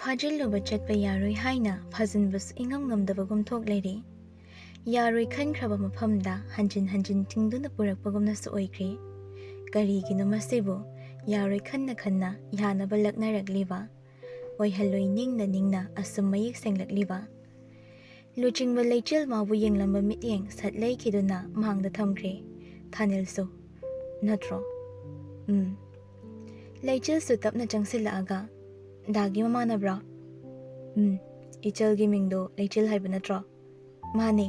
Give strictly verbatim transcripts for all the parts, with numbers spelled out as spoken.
ꯐꯥꯖꯤꯜꯂꯨꯕ ꯆꯠꯄ ꯌꯥꯔꯣꯏ ꯍꯥꯏꯅ ꯐꯥꯖꯤꯟꯕꯁꯨ ꯏꯉꯝ ꯉꯝꯗꯕꯒꯨꯝ ꯊꯣꯛ ꯂꯩꯔꯦ꯫ ꯌꯥꯔꯣꯏ ꯈꯟꯈ꯭ꯔꯕ ꯃꯐꯝꯗ ꯍꯟꯖꯤꯟ ꯍꯟꯖꯤꯟ ꯊꯤꯡꯗꯨꯅ ꯄꯨꯔꯛꯄꯒꯨꯝꯅꯁꯨ ꯑꯣꯏꯈ꯭ꯔꯦ꯫ ꯀꯔꯤꯒꯤꯅꯣ ꯃꯁꯤꯕꯨ ꯌꯥꯔꯣꯏ ꯈꯟꯅ ꯈꯟꯅ ꯌꯥꯅꯕ ꯂꯛꯅꯔꯛꯂꯤꯕ? ꯑꯣꯏꯍꯜꯂꯣꯏ ꯅꯤꯡꯅ ꯅꯤꯡꯅ ꯑꯁꯨꯝ ꯃꯌꯦꯛ ꯁꯦꯡꯂꯛꯂꯤꯕ? ꯂꯨꯆꯤꯡꯕ ꯂꯩꯆꯤꯜ ꯃꯥꯕꯨ ꯌꯦꯡꯂꯝꯕ ꯃꯤꯠꯌꯦꯡ ꯁꯠ ꯂꯩꯈꯤꯗꯨꯅ ꯃꯥꯡꯗ ꯊꯝꯈ꯭ꯔꯦ꯫ ꯊꯥꯅꯤꯜꯁꯨ, "ꯅꯠꯇ꯭ꯔꯣ?" "ꯎꯝ꯫" ꯂꯩꯆꯤꯜꯁꯨ ꯇꯞꯅ ꯆꯪꯁꯤꯜꯂꯛꯑꯒ, "ꯗꯥꯒꯤ ꯃꯃꯥꯟꯅꯕ꯭ꯔꯣ?" "ꯎꯝ, ꯏꯆꯜꯒꯤ ꯃꯤꯡꯗꯣ ꯂꯩꯆꯤꯜ ꯍꯥꯏꯕ ꯅꯠꯇ꯭ꯔꯣ?" "ꯃꯥꯅꯦ꯫"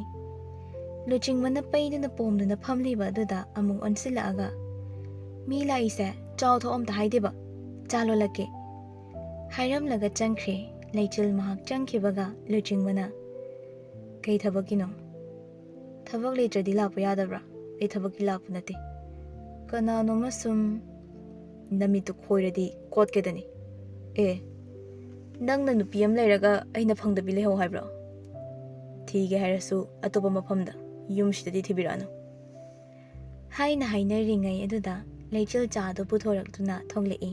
ꯂꯨꯆꯤꯡꯕꯅ ꯄꯩꯗꯨꯅ ꯄꯣꯝꯗꯨꯅ ꯐꯝꯂꯤꯕ ꯑꯗꯨꯗ ꯑꯃꯨꯛ ꯑꯣꯟꯁꯤꯜꯂꯛꯑꯒ, "ꯃꯤ ꯂꯥꯛꯏꯁꯦ ꯆꯥꯎ ꯊꯣꯛ ꯑꯝꯇ ꯍꯥꯏꯗꯦꯕ, ꯆꯥ ꯂꯣꯜꯂꯛꯀꯦ," ꯍꯥꯏꯔꯝꯂꯒ ꯆꯪꯈ꯭ꯔꯦ꯫ ꯂꯩꯆꯤꯜ ꯃꯍꯥꯛ ꯆꯪꯈꯤꯕꯒ ꯂꯨꯆꯤꯡꯕꯅ, "ꯀꯩ ꯊꯕꯛꯀꯤꯅꯣ?" "ꯊꯕꯛ ꯂꯩꯇ꯭ꯔꯗꯤ ꯂꯥꯛꯄ ꯌꯥꯗꯕ꯭ꯔꯥ? ꯑꯩ ꯊꯕꯛꯀꯤ ꯂꯥꯛꯄ ꯅꯠꯇꯦ꯫ ꯀꯅꯥꯅꯣꯝꯃ ꯁꯨꯝ..." "ꯅꯃꯤꯠꯇꯨ ꯈꯣꯏꯔꯗꯤ ꯀꯣꯠꯀꯦꯗꯅꯤ꯫ ꯑꯦ, ꯅꯪꯅ ꯅꯨꯄꯤ ꯑꯃ ꯂꯩꯔꯒ ꯑꯩꯅ ꯐꯪꯗꯕꯤ ꯂꯩꯍꯧ ꯍꯥꯏꯕ꯭ꯔꯣ? ꯊꯤꯒꯦ ꯍꯥꯏꯔꯁꯨ ꯑꯇꯣꯞꯄ ꯃꯐꯝꯗ, ꯌꯨꯝꯁꯤꯗꯗꯤ ꯊꯤꯕꯤꯔꯛꯑꯅꯨ," ꯍꯥꯏꯅ ꯍꯥꯏꯅꯔꯤꯉꯩ ꯑꯗꯨꯗ ꯂꯩꯆꯤꯜ ꯆꯥꯗꯨ ꯄꯨꯊꯣꯔꯛꯇꯨꯅ ꯊꯣꯛꯂꯛꯏ꯫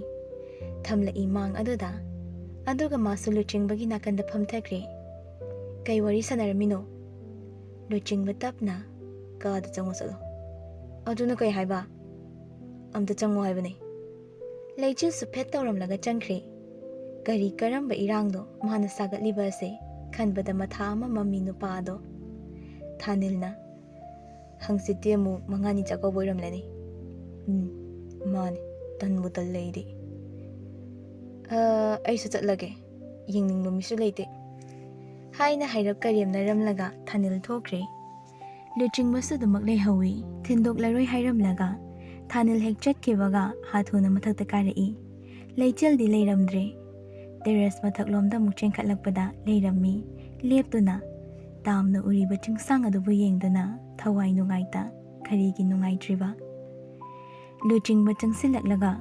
ꯊꯝꯂꯛꯏ ꯃꯥꯡ ꯑꯗꯨꯗ꯫ ꯑꯗꯨꯒ ꯃꯥꯁꯨ ꯂꯨꯆꯤꯡꯕꯒꯤ ꯅꯥꯀꯟꯗ ꯐꯝꯊꯈ꯭ꯔꯦ꯫ "ꯀꯩ ꯋꯥꯔꯤ ꯁꯥꯟꯅꯔꯝꯃꯤꯅꯣ?" ꯂꯨꯆꯤꯡꯕ ꯇꯞꯅ, "ꯀꯥꯗ ꯆꯪꯉꯣ ꯆꯠꯂꯣ꯫" "ꯑꯗꯨꯅ ꯀꯩ ꯍꯥꯏꯕ?" "ꯑꯝꯇ ꯆꯪꯉꯣ ꯍꯥꯏꯕꯅꯦ꯫" ꯂꯩꯆꯤꯜꯁꯨ ꯐꯦꯠ ꯇꯧꯔꯝꯂꯒ ꯆꯪꯈ꯭ꯔꯦ꯫ ꯀꯔꯤ ꯀꯔꯝꯕ ꯏꯔꯥꯡꯅꯣ ꯃꯥꯅ ꯁꯥꯒꯠꯂꯤꯕ ꯑꯁꯦ ꯈꯟꯕꯗ ꯃꯊꯥ ꯑꯃ ꯃꯝꯃꯤ ꯅꯨꯄꯥ ꯑꯗꯣ꯫ ꯊꯥꯅꯤꯜꯅ, "ꯍꯪꯆꯤꯠꯇꯤ ꯑꯃꯨꯛ ꯃꯉꯥꯅꯤ ꯆꯥꯛꯀꯧꯕ ꯑꯣꯏꯔꯝꯂꯅꯤ꯫" "ꯎꯝ, ꯃꯥꯅꯤ, ꯇꯟꯕꯨ ꯇꯜꯂꯦ ꯑꯩꯗꯤ꯫ ꯑ, ꯑꯩꯁꯨ ꯆꯠꯂꯒꯦ, ꯌꯦꯡꯅꯤꯡꯕ ꯃꯤꯁꯨ ꯂꯩꯇꯦ," ꯍꯥꯏꯅ ꯍꯥꯏꯔꯞ ꯀꯔꯦꯝꯅꯔꯝꯂꯒ ꯊꯥꯅꯤꯜ ꯊꯣꯛꯈ꯭ꯔꯦ꯫ ꯂꯨꯆꯤꯡꯕꯁꯨ ꯑꯗꯨꯃꯛ ꯂꯩꯍꯧꯏ꯫ ꯊꯤꯟꯗꯣꯛꯂꯔꯣꯏ ꯍꯥꯏꯔꯝꯂꯒ ꯊꯥꯅꯤꯜ ꯍꯦꯛ ꯆꯠꯈꯤꯕꯒ ꯍꯥꯊꯨꯅ ꯃꯊꯛꯇ ꯀꯥꯔꯛꯏ꯫ ꯂꯩꯆꯤꯜꯗꯤ ꯂꯩꯔꯝꯗ꯭ꯔꯦ꯫ ꯇꯦꯔꯦꯁ ꯃꯊꯛꯂꯣꯝꯗ ꯑꯃꯨꯛ ꯆꯦꯟꯈꯠꯂꯛꯄꯗ ꯂꯩꯔꯝꯃꯤ, ꯂꯦꯞꯇꯨꯅ ꯇꯥꯝꯅ ꯎꯔꯤꯕ ꯆꯤꯡꯁꯥꯡ ꯑꯗꯨꯕꯨ ꯌꯦꯡꯗꯨꯅ ꯊꯋꯥꯏ ꯅꯨꯡꯉꯥꯏꯇ꯫ ꯀꯔꯤꯒꯤ ꯅꯨꯡꯉꯥꯏꯇ꯭ꯔꯤꯕ? ꯂꯨꯆꯤꯡꯕ ꯆꯪꯁꯤꯜꯂꯛꯂꯒ,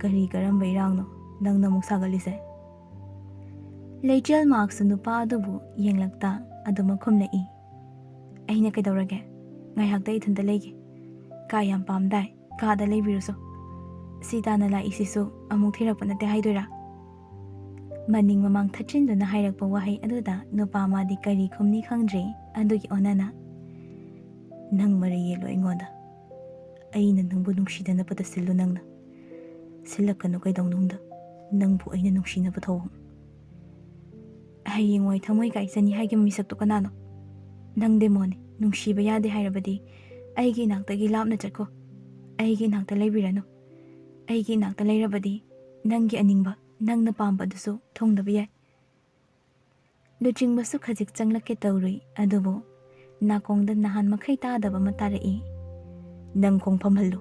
"ꯀꯔꯤ ꯀꯔꯝꯕ ꯏꯔꯥꯡꯅꯣ ꯅꯪꯅ ꯑꯃꯨꯛ ꯁꯥꯒꯠꯂꯤꯁꯦ?" ꯂꯩꯆꯤꯜ ꯃꯍꯥꯛꯁꯨ ꯅꯨꯄꯥ ꯑꯗꯨꯕꯨ ꯌꯦꯡꯂꯛꯇ ꯑꯗꯨꯃꯛ ꯈꯨꯝꯂꯛꯏ, "ꯑꯩꯅ ꯀꯩꯗꯧꯔꯒꯦ? ꯉꯥꯏꯍꯥꯛꯇ ꯏꯊꯟꯇ ꯂꯩꯒꯦ꯫ ꯀꯥ ꯌꯥꯝ ꯄꯥꯝꯗꯥꯏ, ꯀꯥꯗ ꯂꯩꯕꯤꯔꯨꯁꯣ꯫ ꯁꯤ ꯇꯥꯟꯅ ꯂꯥꯛꯏꯁꯤꯁꯨ ꯑꯃꯨꯛ ꯊꯤꯔꯛꯄ ꯅꯠꯇꯦ ꯍꯥꯏꯗꯣꯏꯔꯥ?" ꯃꯅꯤꯡ ꯃꯃꯥꯡ ꯊꯠꯆꯤꯟꯗꯨꯅ ꯍꯥꯏꯔꯛꯄ ꯋꯥꯍꯩ ꯑꯗꯨꯗ ꯅꯨꯄꯥ ꯃꯥꯗꯤ ꯀꯔꯤ ꯈꯨꯝꯅꯤ ꯈꯪꯗ꯭ꯔꯦ꯫ ꯑꯗꯨꯒꯤ ꯑꯣꯟꯅꯅ, "ꯅꯪ ꯃꯔꯩ ꯌꯦꯠꯂꯣ ꯑꯩꯉꯣꯟꯗ꯫ ꯑꯩꯅ ꯅꯪꯕꯨ ꯅꯨꯡꯁꯤꯗꯅꯕꯗ ꯁꯤꯜꯂꯨ ꯅꯪꯅ꯫ ꯁꯤꯜꯂꯛꯀꯅꯨ ꯀꯩꯗꯧꯅꯨꯡꯗ꯫ ꯅꯪꯕꯨ ꯑꯩꯅ ꯅꯨꯡꯁꯤꯅꯕ ꯊꯧꯑꯣꯡ꯫ ꯍꯌꯦꯡꯋꯥꯏ ꯊꯃꯣꯏ ꯀꯥꯏꯆꯅꯤ ꯍꯥꯏꯈꯤꯕ ꯃꯤꯁꯛꯇꯨ ꯀꯅꯥꯅꯣ? ꯅꯪ ꯗꯦꯃꯣꯟꯅꯤ꯫ ꯅꯨꯡꯁꯤꯕ ꯌꯥꯗꯦ ꯍꯥꯏꯔꯕꯗꯤ ꯑꯩꯒꯤ ꯏꯅꯥꯛꯇꯒꯤ ꯂꯥꯞꯅ ꯆꯠꯈꯣ꯫ ꯑꯩꯒꯤ ꯏꯅꯥꯛꯇ ꯂꯩꯕꯤꯔꯅꯨ꯫ ꯑꯩꯒꯤ ꯏꯅꯥꯛꯇ ꯂꯩꯔꯕꯗꯤ ꯅꯪꯒꯤ ꯑꯅꯤꯡꯕ, ꯅꯪꯅ ꯄꯥꯝꯕ ꯑꯗꯨꯁꯨ ꯊꯨꯡꯗꯕ ꯌꯥꯏ꯫" ꯂꯨꯆꯤꯡꯕꯁꯨ ꯈꯖꯤꯛ ꯆꯪꯂꯛꯀꯦ ꯇꯧꯔꯨꯏ, ꯑꯗꯨꯕꯨ ꯅꯥꯀꯣꯡꯗ ꯅꯍꯥꯟ ꯃꯈꯩ ꯇꯥꯗꯕ ꯑꯃ ꯇꯥꯔꯛꯏ꯫ "ꯅꯪ ꯈꯣꯡ ꯐꯝꯍꯜꯂꯨ꯫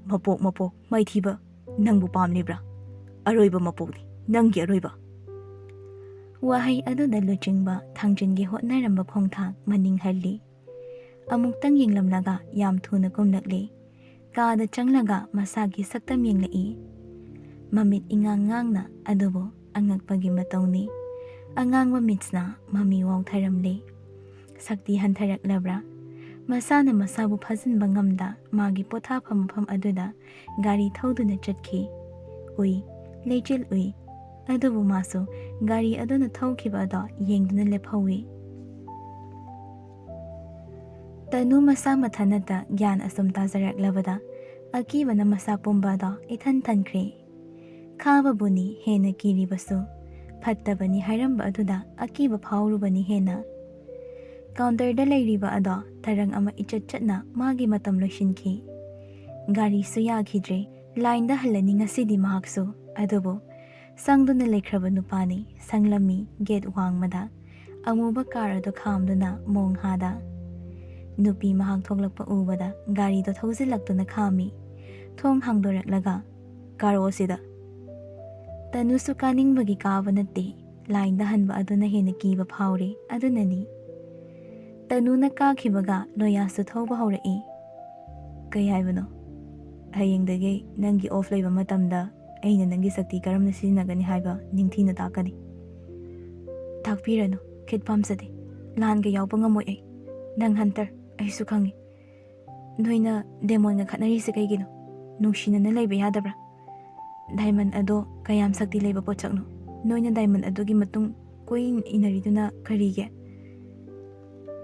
ꯃꯄꯣꯛ ꯃꯄꯣꯛ ꯃꯥꯏꯊꯤꯕ ꯅꯪꯕꯨ ꯄꯥꯝꯂꯤꯕ꯭ꯔꯥ? ꯑꯔꯣꯏꯕ ꯃꯄꯣꯛꯅꯤ, ꯅꯪꯒꯤ ꯑꯔꯣꯏꯕ꯫" ꯋꯥꯍꯩ ꯑꯗꯨꯗ ꯂꯨꯆꯤꯡꯕ ꯊꯥꯡꯖꯤꯟꯒꯤ ꯍꯣꯠꯅꯔꯝꯕ ꯈꯣꯡꯊꯥꯡ ꯃꯅꯤꯡ ꯍꯜꯂꯤ꯫ ꯑꯃꯨꯛꯇꯪ ꯌꯦꯡꯂꯝꯂꯒ ꯌꯥꯝ ꯊꯨꯅ ꯀꯨꯝꯂꯛꯂꯦ꯫ ꯀꯥꯗ ꯆꯪꯂꯒ ꯃꯁꯥꯒꯤ ꯁꯛꯇꯝ ꯌꯦꯡꯂꯛꯏ꯫ ꯃꯃꯤꯠ ꯏꯉꯥꯡ ꯉꯥꯡꯅ, ꯑꯗꯨꯕꯨ ꯑꯉꯛꯄꯒꯤ ꯃꯇꯧꯅꯤ꯫ ꯑꯉꯥꯡꯕ ꯃꯤꯠꯁꯅ ꯃꯃꯤ ꯋꯥꯎꯊꯔꯝꯂꯦ꯫ ꯁꯛꯇꯤ ꯍꯟꯊꯔꯛꯂꯕ꯭ꯔꯥ? ꯃꯁꯥꯅ ꯃꯁꯥꯕꯨ ꯐꯥꯖꯤꯟꯕ ꯉꯝꯗ ꯃꯥꯒꯤ ꯄꯣꯊꯥꯐꯝ ꯃꯐꯝ ꯑꯗꯨꯗ ꯒꯥꯔꯤ ꯊꯧꯗꯨꯅ ꯆꯠꯈꯤ꯫ ꯎꯏ, ꯂꯩꯆꯤꯜ ꯎꯏ꯫ ꯑꯗꯨꯕꯨ ꯃꯥꯁꯨ ꯒꯥꯔꯤ ꯑꯗꯨꯅ ꯊꯧꯈꯤꯕ ꯑꯗꯣ ꯌꯦꯡꯗꯨꯅ ꯂꯦꯞꯍꯧꯏ꯫ ꯇꯅꯨ ꯃꯁꯥ ꯃꯊꯟꯇ ꯒ꯭ꯌꯥꯟ ꯑꯁꯨꯝ ꯇꯥꯖꯔꯛꯂꯕꯗ ꯑꯀꯤꯕꯅ ꯃꯁꯥ ꯄꯨꯝꯕ ꯑꯗꯣ ꯏꯊꯟ ꯊꯟꯈ꯭ꯔꯦ꯫ ꯈꯥꯕꯕꯨꯅꯤ ꯍꯦꯟꯅ ꯀꯤꯔꯤꯕꯁꯨ, ꯐꯠꯇꯕꯅꯤ ꯍꯥꯏꯔꯝꯕ ꯑꯗꯨꯗ ꯑꯀꯤꯕ ꯐꯥꯎꯔꯨꯕꯅꯤ ꯍꯦꯟꯅ꯫ ꯀꯥꯎꯟꯇꯔꯗ ꯂꯩꯔꯤꯕ ꯑꯗꯣ ꯇꯔꯪ ꯑꯃ ꯏꯆꯠ ꯆꯠꯅ ꯃꯥꯒꯤ ꯃꯇꯝ ꯂꯣꯏꯁꯤꯟꯈꯤ꯫ ꯒꯥꯔꯤꯁꯨ ꯌꯥꯈꯤꯗ꯭ꯔꯦ꯫ ꯂꯥꯏꯟꯗ ꯍꯜꯂꯅꯤ ꯉꯁꯤꯗꯤ ꯃꯍꯥꯛꯁꯨ꯫ ꯑꯗꯨꯕꯨ ꯁꯪꯗꯨꯅ ꯂꯩꯈ꯭ꯔꯕ ꯅꯨꯄꯥꯅꯤ꯫ ꯁꯪꯂꯝꯃꯤ ꯒꯦꯠ ꯋꯥꯡꯃꯗ ꯑꯃꯨꯕ ꯀꯥꯔ ꯑꯗꯨ ꯈꯥꯝꯗꯨꯅ ꯃꯣꯡꯍꯥꯗ꯫ ꯅꯨꯄꯤ ꯃꯍꯥꯛ ꯊꯣꯛꯂꯛꯄ ꯎꯕꯗ ꯒꯥꯔꯤꯗꯣ ꯊꯧꯖꯤꯜꯂꯛꯇꯨꯅ ꯈꯥꯝꯃꯤ꯫ ꯊꯣꯡ ꯍꯥꯡꯗꯣꯔꯛꯂꯒ, "ꯀꯥꯔꯛꯑꯣ ꯁꯤꯗ꯫" ꯇꯅꯨꯁꯨ ꯀꯥꯅꯤꯡꯕꯒꯤ ꯀꯥꯕ ꯅꯠꯇꯦ꯫ ꯂꯥꯏꯟꯗ ꯍꯟꯕ ꯑꯗꯨꯅ ꯍꯦꯟꯅ ꯀꯤꯕ ꯐꯥꯎꯔꯦ꯫ ꯑꯗꯨꯅꯅꯤ꯫ ꯇꯅꯨꯅ ꯀꯥꯈꯤꯕꯒ ꯂꯣꯌꯥꯁꯁꯨ ꯊꯧꯕ ꯍꯧꯔꯛꯏ꯫ "ꯀꯩ ꯍꯥꯏꯕꯅꯣ? ꯍꯌꯦꯡꯗꯒꯤ ꯅꯪꯒꯤ ꯑꯣꯐ ꯂꯩꯕ ꯃꯇꯝꯗ ꯑꯩꯅ ꯅꯪꯒꯤ ꯁꯛꯇꯤ ꯀꯔꯝꯅ ꯁꯤꯖꯤꯟꯅꯒꯅꯤ ꯍꯥꯏꯕ ꯅꯤꯡꯊꯤꯅ ꯇꯥꯛꯀꯅꯤ꯫" "ꯇꯥꯛꯄꯤꯔꯅꯨ, ꯈꯤꯠ ꯄꯥꯝꯖꯗꯦ꯫ ꯂꯥꯟꯒ ꯌꯥꯎꯕ ꯉꯝꯃꯣꯏ ꯑꯩ꯫ ꯅꯪ ꯍꯟꯇꯔ, ꯑꯩꯁꯨ ꯈꯪꯉꯤ꯫ ꯅꯣꯏꯅ ꯗꯦꯃꯣꯟꯒ ꯈꯠꯅꯔꯤꯁꯦ ꯀꯩꯒꯤꯅꯣ? ꯅꯨꯡꯁꯤꯅꯅ ꯂꯩꯕ ꯌꯥꯗꯕ꯭ꯔꯥ? ꯗꯥꯏꯃꯟ ꯑꯗꯣ ꯀꯌꯥꯝ ꯁꯛꯇꯤ ꯂꯩꯕ ꯄꯣꯠꯁꯛꯅꯣ? ꯅꯣꯏꯅ ꯗꯥꯏꯃꯟ ꯑꯗꯨꯒꯤ ꯃꯇꯨꯡ ꯀꯣꯏ ꯏꯟꯅꯔꯤꯗꯨꯅ ꯀꯔꯤꯒꯤ?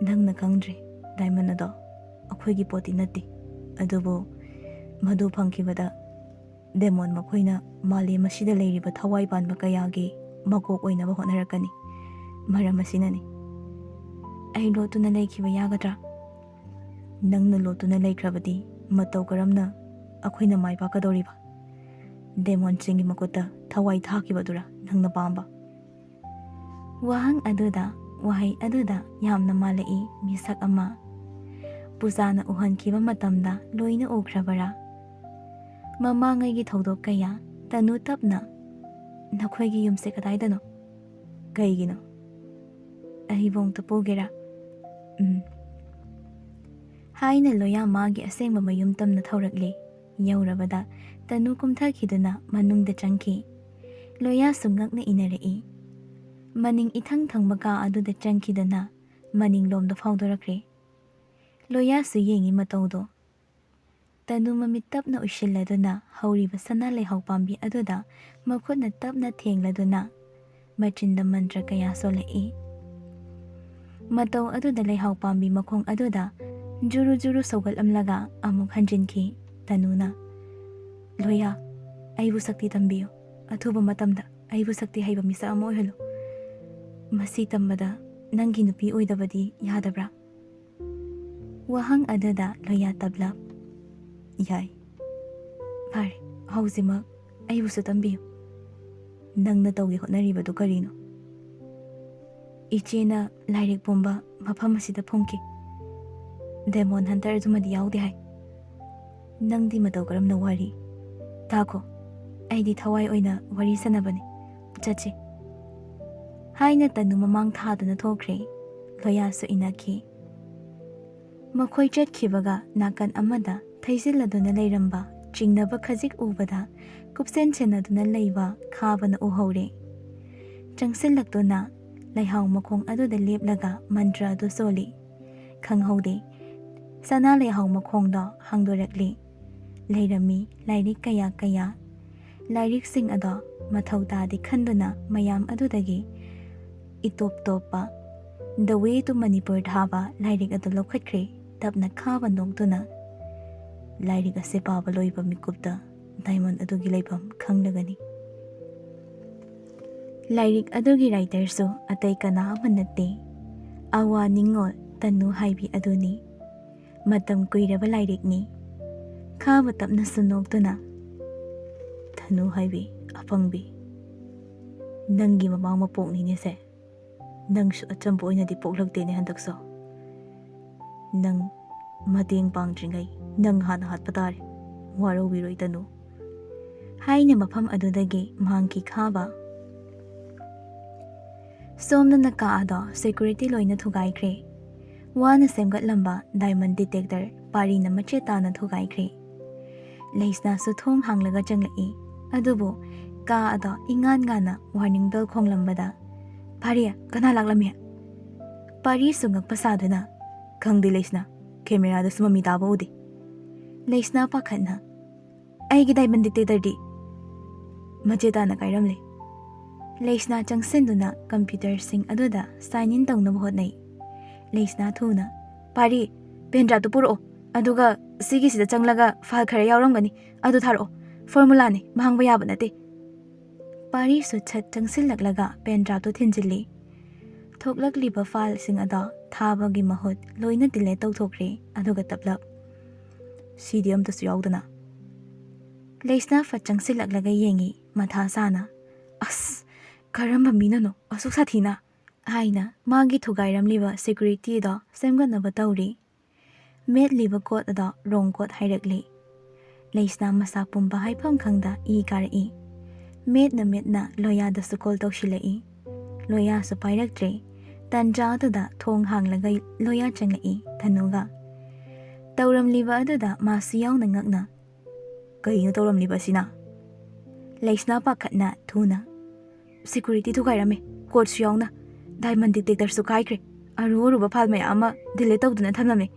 ꯅꯪꯅ ꯈꯪꯗ꯭ꯔꯤ, ꯗꯥꯏꯃꯟ ꯑꯗꯣ ꯑꯩꯈꯣꯏꯒꯤ ꯄꯣꯠꯇꯤ ꯅꯠꯇꯦ꯫ ꯑꯗꯨꯕꯨ ꯃꯗꯨ ꯐꯪꯈꯤꯕꯗ ꯗꯦꯃꯣꯟ ꯃꯈꯣꯏꯅ ꯃꯥꯂꯦꯝ ꯑꯁꯤꯗ ꯂꯩꯔꯤꯕ ꯊꯋꯥꯏ ꯄꯥꯟꯕ ꯀꯌꯥꯒꯤ ꯃꯀꯣꯛ ꯑꯣꯏꯅꯕ ꯍꯣꯠꯅꯔꯛꯀꯅꯤ꯫ ꯃꯔꯝ ꯑꯁꯤꯅꯅꯤ ꯑꯩ ꯂꯣꯠꯇꯨꯅ ꯂꯩꯈꯤꯕ ꯌꯥꯒꯗ꯭ꯔꯥ? ꯅꯪꯅ ꯂꯣꯠꯇꯨꯅ ꯂꯩꯈ꯭ꯔꯕꯗꯤ ꯃꯇꯧ ꯀꯔꯝꯅ ꯑꯩꯈꯣꯏꯅ ꯃꯥꯏ ꯄꯥꯛꯀꯗꯧꯔꯤꯕ? ꯗꯦꯃꯣꯟꯁꯤꯡꯒꯤ ꯃꯈꯨꯠꯇ ꯊꯋꯥꯏ ꯊꯥꯈꯤꯕꯗꯨꯔꯥ ꯅꯪꯅ ꯄꯥꯝꯕ? ꯋꯥꯍꯪ ꯑꯗꯨꯗ, ꯋꯥꯍꯩ ꯑꯗꯨꯗ ꯌꯥꯝꯅ ꯃꯥꯜꯂꯛꯏ ꯃꯤꯁꯛ ꯑꯃ꯫ ꯄꯨꯖꯥꯅ ꯎꯍꯟꯈꯤꯕ ꯃꯇꯝꯗ ꯂꯣꯏꯅ ꯎꯈ꯭ꯔꯕꯔꯥ? ꯃꯃꯥꯡꯉꯩꯒꯤ ꯊꯧꯗꯣꯛ ꯀꯌꯥ꯫ ꯇꯅꯨ ꯇꯞꯅ, "ꯅꯈꯣꯏꯒꯤ ꯌꯨꯝꯁꯦ ꯀꯗꯥꯏꯗꯅꯣ? ꯀꯩꯒꯤꯅꯣ? ꯑꯩꯕꯨ ꯑꯃꯨꯛꯇ ꯄꯨꯒꯦꯔꯥ?" "ꯎꯝ," ꯍꯥꯏꯅ ꯂꯣꯌꯥ ꯃꯥꯒꯤ ꯑꯁꯦꯡꯕ ꯃꯌꯨꯝ ꯇꯝꯅ ꯊꯧꯔꯛꯂꯤ꯫ ꯌꯧꯔꯕꯗ ꯇꯅꯨ ꯀꯨꯝꯊꯈꯤꯗꯨꯅ ꯃꯅꯨꯡꯗ ꯆꯪꯈꯤ꯫ ꯂꯣꯌꯥꯁꯨ ꯉꯛꯅ ꯏꯟꯅꯔꯛꯏ꯫ ꯃꯅꯤꯡ ꯏꯊꯪ ꯊꯪꯕ ꯀꯥ ꯑꯗꯨꯗ ꯆꯪꯈꯤꯗꯨꯅ ꯃꯅꯤꯡꯂꯣꯝꯗ ꯐꯥꯎꯗꯣꯔꯛꯈ꯭ꯔꯦ꯫ ꯂꯣꯌꯥꯁꯨ ꯌꯦꯡꯉꯤ ꯃꯇꯧꯗꯣ꯫ ꯇꯅꯨ ꯃꯃꯤꯠ ꯇꯞꯅ ꯎꯏꯁꯤꯜꯂꯗꯨꯅ ꯍꯧꯔꯤꯕ ꯁꯅꯥ ꯂꯩꯍꯥꯎ ꯄꯥꯝꯕꯤ ꯑꯗꯨꯗ ꯃꯈꯨꯠꯅ ꯇꯞꯅ ꯊꯦꯡꯂꯗꯨꯅ ꯃꯆꯤꯟꯗ ꯃꯟꯇ꯭ꯔ ꯀꯌꯥ ꯁꯣꯜꯂꯛꯏ꯫ ꯃꯇꯧ ꯑꯗꯨꯗ ꯂꯩꯍꯥꯎ ꯄꯥꯝꯕꯤ ꯃꯈꯣꯡ ꯑꯗꯨꯗ ꯖꯨꯔꯨ ꯖꯨꯔꯨ ꯁꯧꯒꯠꯂꯝꯂꯒ ꯑꯃꯨꯛ ꯍꯟꯖꯤꯟꯈꯤ꯫ ꯇꯅꯨꯅ, "ꯂꯣꯌꯥ, ꯑꯩꯕꯨ ꯁꯛꯇꯤ ꯇꯝꯕꯤꯌꯨ꯫ ꯑꯊꯨꯕ ꯃꯇꯝꯗ ꯑꯩꯕꯨ ꯁꯛꯇꯤ ꯍꯩꯕ ꯃꯤꯁꯛ ꯑꯃ ꯑꯣꯏꯍꯜꯂꯨ꯫ ꯃꯁꯤ ꯇꯝꯕꯗ ꯅꯪꯒꯤ ꯅꯨꯄꯤ ꯑꯣꯏꯗꯕꯗꯤ ꯌꯥꯗꯕ꯭ꯔꯥ?" ꯋꯥꯍꯪ ꯑꯗꯨꯗ ꯂꯣꯌꯥ ꯇꯞꯂꯞ, "ꯌꯥꯏ꯫ ꯐꯔꯦ, ꯍꯧꯖꯤꯛꯃꯛ ꯑꯩꯕꯨꯁꯨ ꯇꯝꯕꯤꯌꯨ꯫ ꯅꯪꯅ ꯇꯧꯒꯦ ꯍꯣꯠꯅꯔꯤꯕꯗꯨ ꯀꯔꯤꯅꯣ?" "ꯏꯆꯦꯅ ꯂꯥꯏꯔꯤꯛ ꯄꯨꯝꯕ ꯃꯐꯝ ꯑꯁꯤꯗ ꯐꯨꯝꯈꯤ꯫ ꯗꯦꯃꯣꯟ ꯍꯟꯇꯔ ꯑꯗꯨꯃꯗꯤ ꯌꯥꯎꯗꯦ ꯍꯥꯏ꯫ ꯅꯪꯗꯤ ꯃꯇꯧ ꯀꯔꯝꯅ ꯋꯥꯔꯤ? ꯇꯥꯈꯣ, ꯑꯩꯗꯤ ꯊꯋꯥꯏ ꯑꯣꯏꯅ ꯋꯥꯔꯤ ꯁꯥꯟꯅꯕꯅꯤ꯫ ꯆꯠꯁꯤ," ꯍꯥꯏꯅ ꯇꯅꯨ ꯃꯃꯥꯡ ꯊꯥꯗꯨꯅ ꯊꯣꯛꯈ꯭ꯔꯦ꯫ ꯂꯣꯌꯥꯁꯨ ꯏꯟꯅꯈꯤ꯫ ꯃꯈꯣꯏ ꯆꯠꯈꯤꯕꯒ ꯅꯥꯀꯟ ꯑꯃꯗ ꯊꯩꯖꯤꯜꯂꯗꯨꯅ ꯂꯩꯔꯝꯕ ꯆꯤꯡꯅꯕ ꯈꯖꯤꯛ ꯎꯕꯗ ꯀꯨꯞꯁꯦꯟ ꯁꯦꯟꯅꯗꯨꯅ ꯂꯩꯕ ꯈꯥꯕꯅ ꯎꯍꯧꯔꯦ꯫ ꯆꯪꯁꯤꯜꯂꯛꯇꯨꯅ ꯂꯩꯍꯥꯎ ꯃꯈꯣꯡ ꯑꯗꯨꯗ ꯂꯦꯞꯂꯒ ꯃꯟꯇ꯭ꯔ ꯑꯗꯨ ꯁꯣꯜꯂꯤ꯫ ꯈꯪꯍꯧꯗꯦ, ꯁꯅꯥ ꯂꯩꯍꯥꯎ ꯃꯈꯣꯡꯗꯣ ꯍꯥꯡꯗꯣꯔꯛꯂꯤ꯫ ꯂꯩꯔꯝꯃꯤ ꯂꯥꯏꯔꯤꯛ ꯀꯌꯥ ꯀꯌꯥ꯫ ꯂꯥꯏꯔꯤꯛꯁꯤꯡ ꯑꯗꯣ ꯃꯊꯧ ꯇꯥꯗꯦ ꯈꯟꯗꯨꯅ ꯃꯌꯥꯝ ꯑꯗꯨꯗꯒꯤ ꯏꯇꯣꯞ ꯇꯣꯞꯄ The Way to Manipur ꯊꯥꯕ ꯂꯥꯏꯔꯤꯛ ꯑꯗꯨ ꯂꯧꯈꯠꯈ꯭ꯔꯦ꯫ ꯇꯞꯅ ꯈꯥꯕ ꯅꯣꯛꯇꯨꯅ ꯂꯥꯏꯔꯤꯛ ꯑꯁꯤ ꯄꯥꯕ ꯂꯣꯏꯕ ꯃꯤꯀꯨꯞꯇ ꯗꯥꯏꯃꯟ ꯑꯗꯨꯒꯤ ꯂꯩꯐꯝ ꯈꯪꯂꯒꯅꯤ꯫ ꯂꯥꯏꯔꯤꯛ ꯑꯗꯨꯒꯤ ꯔꯥꯏꯇꯔꯁꯨ ꯑꯇꯩ ꯀꯅꯥ ꯑꯃ ꯅꯠꯇꯦ, ꯑꯋꯥ ꯅꯤꯡꯉꯣꯜ ꯇꯅꯨ ꯍꯥꯏꯕꯤ ꯑꯗꯨꯅꯤ꯫ ꯃꯇꯝ ꯀꯨꯏꯔꯕ ꯂꯥꯏꯔꯤꯛꯅꯤ꯫ ꯈꯥꯕ ꯇꯞꯅꯁꯨ ꯅꯣꯛꯇꯨꯅ, "ꯊꯅꯨ ꯍꯥꯏꯕꯤ, ꯑꯄꯪꯕꯤ, ꯅꯪꯒꯤ ꯃꯃꯥꯡ ꯃꯄꯣꯛꯅꯤꯅꯦꯁꯦ꯫ ꯅꯪꯁꯨ ꯑꯆꯝꯕ ꯑꯣꯏꯅꯗꯤ ꯄꯣꯛꯂꯛꯇꯦꯅꯦ ꯍꯟꯗꯛꯁꯨ꯫ ꯅꯪ ꯃꯇꯦꯡ ꯄꯥꯡꯗ꯭ꯔꯤꯉꯩ ꯅꯪ ꯍꯥꯟꯅ ꯍꯥꯠꯄ ꯇꯥꯔꯦ꯫ ꯋꯥꯔꯧꯕꯤꯔꯣꯏ ꯇꯅꯨ," ꯍꯥꯏꯅ ꯃꯐꯝ ꯑꯗꯨꯗꯒꯤ ꯃꯥꯡꯈꯤ ꯈꯥꯕ꯫ ꯁꯣꯝꯗꯅ ꯀꯥ ꯑꯗꯣ ꯁꯦꯀ꯭ꯌꯨꯔꯤꯇꯤ ꯂꯣꯏꯅ ꯊꯨꯒꯥꯏꯈ꯭ꯔꯦ꯫ ꯋꯥꯅ ꯁꯦꯝꯒꯠꯂꯝꯕ ꯗꯥꯏꯃꯟ ꯗꯤꯇꯦꯛꯇꯔ ꯄꯥꯔꯤꯅ ꯃꯆꯦꯠ ꯇꯥꯅ ꯊꯨꯒꯥꯏꯈ꯭ꯔꯦ꯫ ꯂꯩꯁꯅꯥꯁꯨ ꯊꯣꯡ ꯍꯥꯡꯂꯒ ꯆꯪꯂꯛꯏ꯫ ꯑꯗꯨꯕꯨ ꯀꯥ ꯑꯗꯣ ꯏꯉꯥꯟ ꯉꯥꯟꯅ ꯋꯥꯔꯅꯤꯡ ꯕꯦꯜ ꯈꯣꯡꯂꯝꯕꯗ, "ꯄꯥꯔꯤ, ꯀꯅꯥ ꯂꯥꯛꯂꯝꯃꯤ?" ꯄꯥꯔꯤꯁꯨ ꯉꯛꯄ ꯁꯥꯗꯨꯅ, "ꯈꯪꯗꯦ ꯂꯩꯁꯅꯥ, ꯀꯦꯃꯦꯔꯥꯗꯁꯨ ꯃꯃꯤ ꯇꯥꯕ ꯎꯗꯦ꯫" ꯂꯩꯁꯅꯥ ꯄꯥꯈꯠꯅ, "ꯑꯩꯒꯤ ꯗꯥꯏꯃꯟ ꯗꯤꯇꯦꯛꯇꯔꯗꯤ?" ꯃꯆꯦ ꯇꯥꯅ ꯀꯥꯏꯔꯝꯂꯦ꯫ ꯂꯩꯁꯅꯥ ꯆꯪꯁꯤꯟꯗꯨꯅ ꯀꯝꯄ꯭ꯌꯨꯇꯔꯁꯤꯡ ꯑꯗꯨꯗ ꯁꯥꯏꯟ ꯏꯟ ꯇꯧꯅꯕ ꯍꯣꯠꯅꯩ꯫ ꯂꯩꯁꯅꯥ ꯊꯨꯅ, "ꯄꯥꯔꯤ, ꯄꯦꯟ ꯗ꯭ꯔꯥꯏꯚꯇꯨ ꯄꯨꯔꯛꯑꯣ, ꯑꯗꯨꯒ ꯁꯤꯒꯤꯁꯤꯗ ꯆꯪꯂꯒ ꯐꯥꯏꯜ ꯈꯔ ꯌꯥꯎꯔꯝꯒꯅꯤ, ꯑꯗꯨ ꯊꯥꯔꯛꯑꯣ꯫ ꯐꯣꯔꯃꯨꯂꯥꯅꯤ, ꯃꯥꯡꯕ ꯌꯥꯕ ꯅꯠꯇꯦ꯫" ꯄꯥꯔꯤꯁꯨ ꯁꯠ ꯆꯪꯁꯤꯜꯂꯛꯂꯒ ꯄꯦꯟ ꯗ꯭ꯔꯥꯏꯚꯇꯨ ꯊꯤꯟꯖꯤꯜꯂꯤ꯫ ꯊꯣꯛꯂꯛꯂꯤꯕ ꯐꯥꯏꯜꯁꯤꯡ ꯑꯗꯣ ꯊꯥꯕꯒꯤ ꯃꯍꯨꯠ ꯂꯣꯏꯅ ꯗꯤꯂꯦꯠ ꯇꯧꯊꯣꯛꯈ꯭ꯔꯦ, ꯑꯗꯨꯒ ꯇꯞꯂꯞ, "ꯁꯤꯗꯤ ꯑꯝꯇꯁꯨ ꯌꯥꯎꯗꯅ?" ꯂꯩꯁꯅꯥ ꯐꯠ ꯆꯪꯁꯤꯜꯂꯛꯂꯒ ꯌꯦꯡꯉꯤ, ꯃꯊꯥ ꯁꯥꯅ꯫ "ꯑꯁ, ꯀꯔꯝꯕ ꯃꯤꯅꯅꯣ ꯑꯁꯨꯛ ꯁꯥꯊꯤꯅ?" ꯍꯥꯏꯅ ꯃꯥꯒꯤ ꯊꯨꯒꯥꯏꯔꯝꯂꯤꯕ ꯁꯦꯀ꯭ꯌꯨꯔꯤꯇꯤꯗꯣ ꯁꯦꯝꯒꯠꯅꯕ ꯇꯧꯔꯤ꯫ ꯃꯦꯠꯂꯤꯕ ꯀꯣꯠ ꯑꯗꯣ ꯔꯣꯡ ꯀꯣꯠ ꯍꯥꯏꯔꯛꯂꯤ꯫ ꯂꯩꯁꯅꯥ ꯃꯁꯥ ꯄꯨꯝꯕ ꯍꯥꯏꯐꯝ ꯈꯪꯗ ꯏ ꯀꯥꯔꯛꯏ꯫ ꯃꯦꯠꯅ ꯃꯦꯠꯅ ꯂꯣꯌꯥꯗꯁꯨ ꯀꯣꯜ ꯇꯧꯁꯤꯜꯂꯛꯏ꯫ ꯂꯣꯌꯥꯁꯨ ꯄꯥꯏꯔꯛꯇ꯭ꯔꯦ꯫ ꯇꯟꯖꯥ ꯑꯗꯨꯗ ꯊꯣꯡ ꯍꯥꯡꯂꯒ ꯂꯣꯌꯥ ꯆꯪꯂꯛꯏ ꯊꯅꯨꯒ꯫ ꯇꯧꯔꯝꯂꯤꯕ ꯑꯗꯨꯗ ꯃꯥꯁꯨ ꯌꯥꯎꯅ ꯉꯛꯅ, "ꯀꯩꯅꯣ ꯇꯧꯔꯝꯂꯤꯕ ꯑꯁꯤꯅ?" ꯂꯩꯁꯅꯥ ꯄꯥꯈꯠꯅ ꯊꯨꯅ, "ꯁꯦꯀ꯭ꯌꯨꯔꯤꯇꯤ ꯊꯨꯒꯥꯏꯔꯝꯃꯦ, ꯀꯣꯠꯁꯨ ꯌꯥꯎꯅ꯫ ꯗꯥꯏꯃꯟ ꯗꯤꯇꯦꯛꯇꯔꯁꯨ ꯀꯥꯏꯈ꯭ꯔꯦ꯫ ꯑꯔꯨ ꯑꯔꯨꯕ ꯐꯥꯏꯜ ꯃꯌꯥꯝ ꯑꯃ ꯗꯤꯂꯦꯠ ꯇꯧꯗꯨꯅ ꯊꯝꯂꯝꯃꯦ꯫"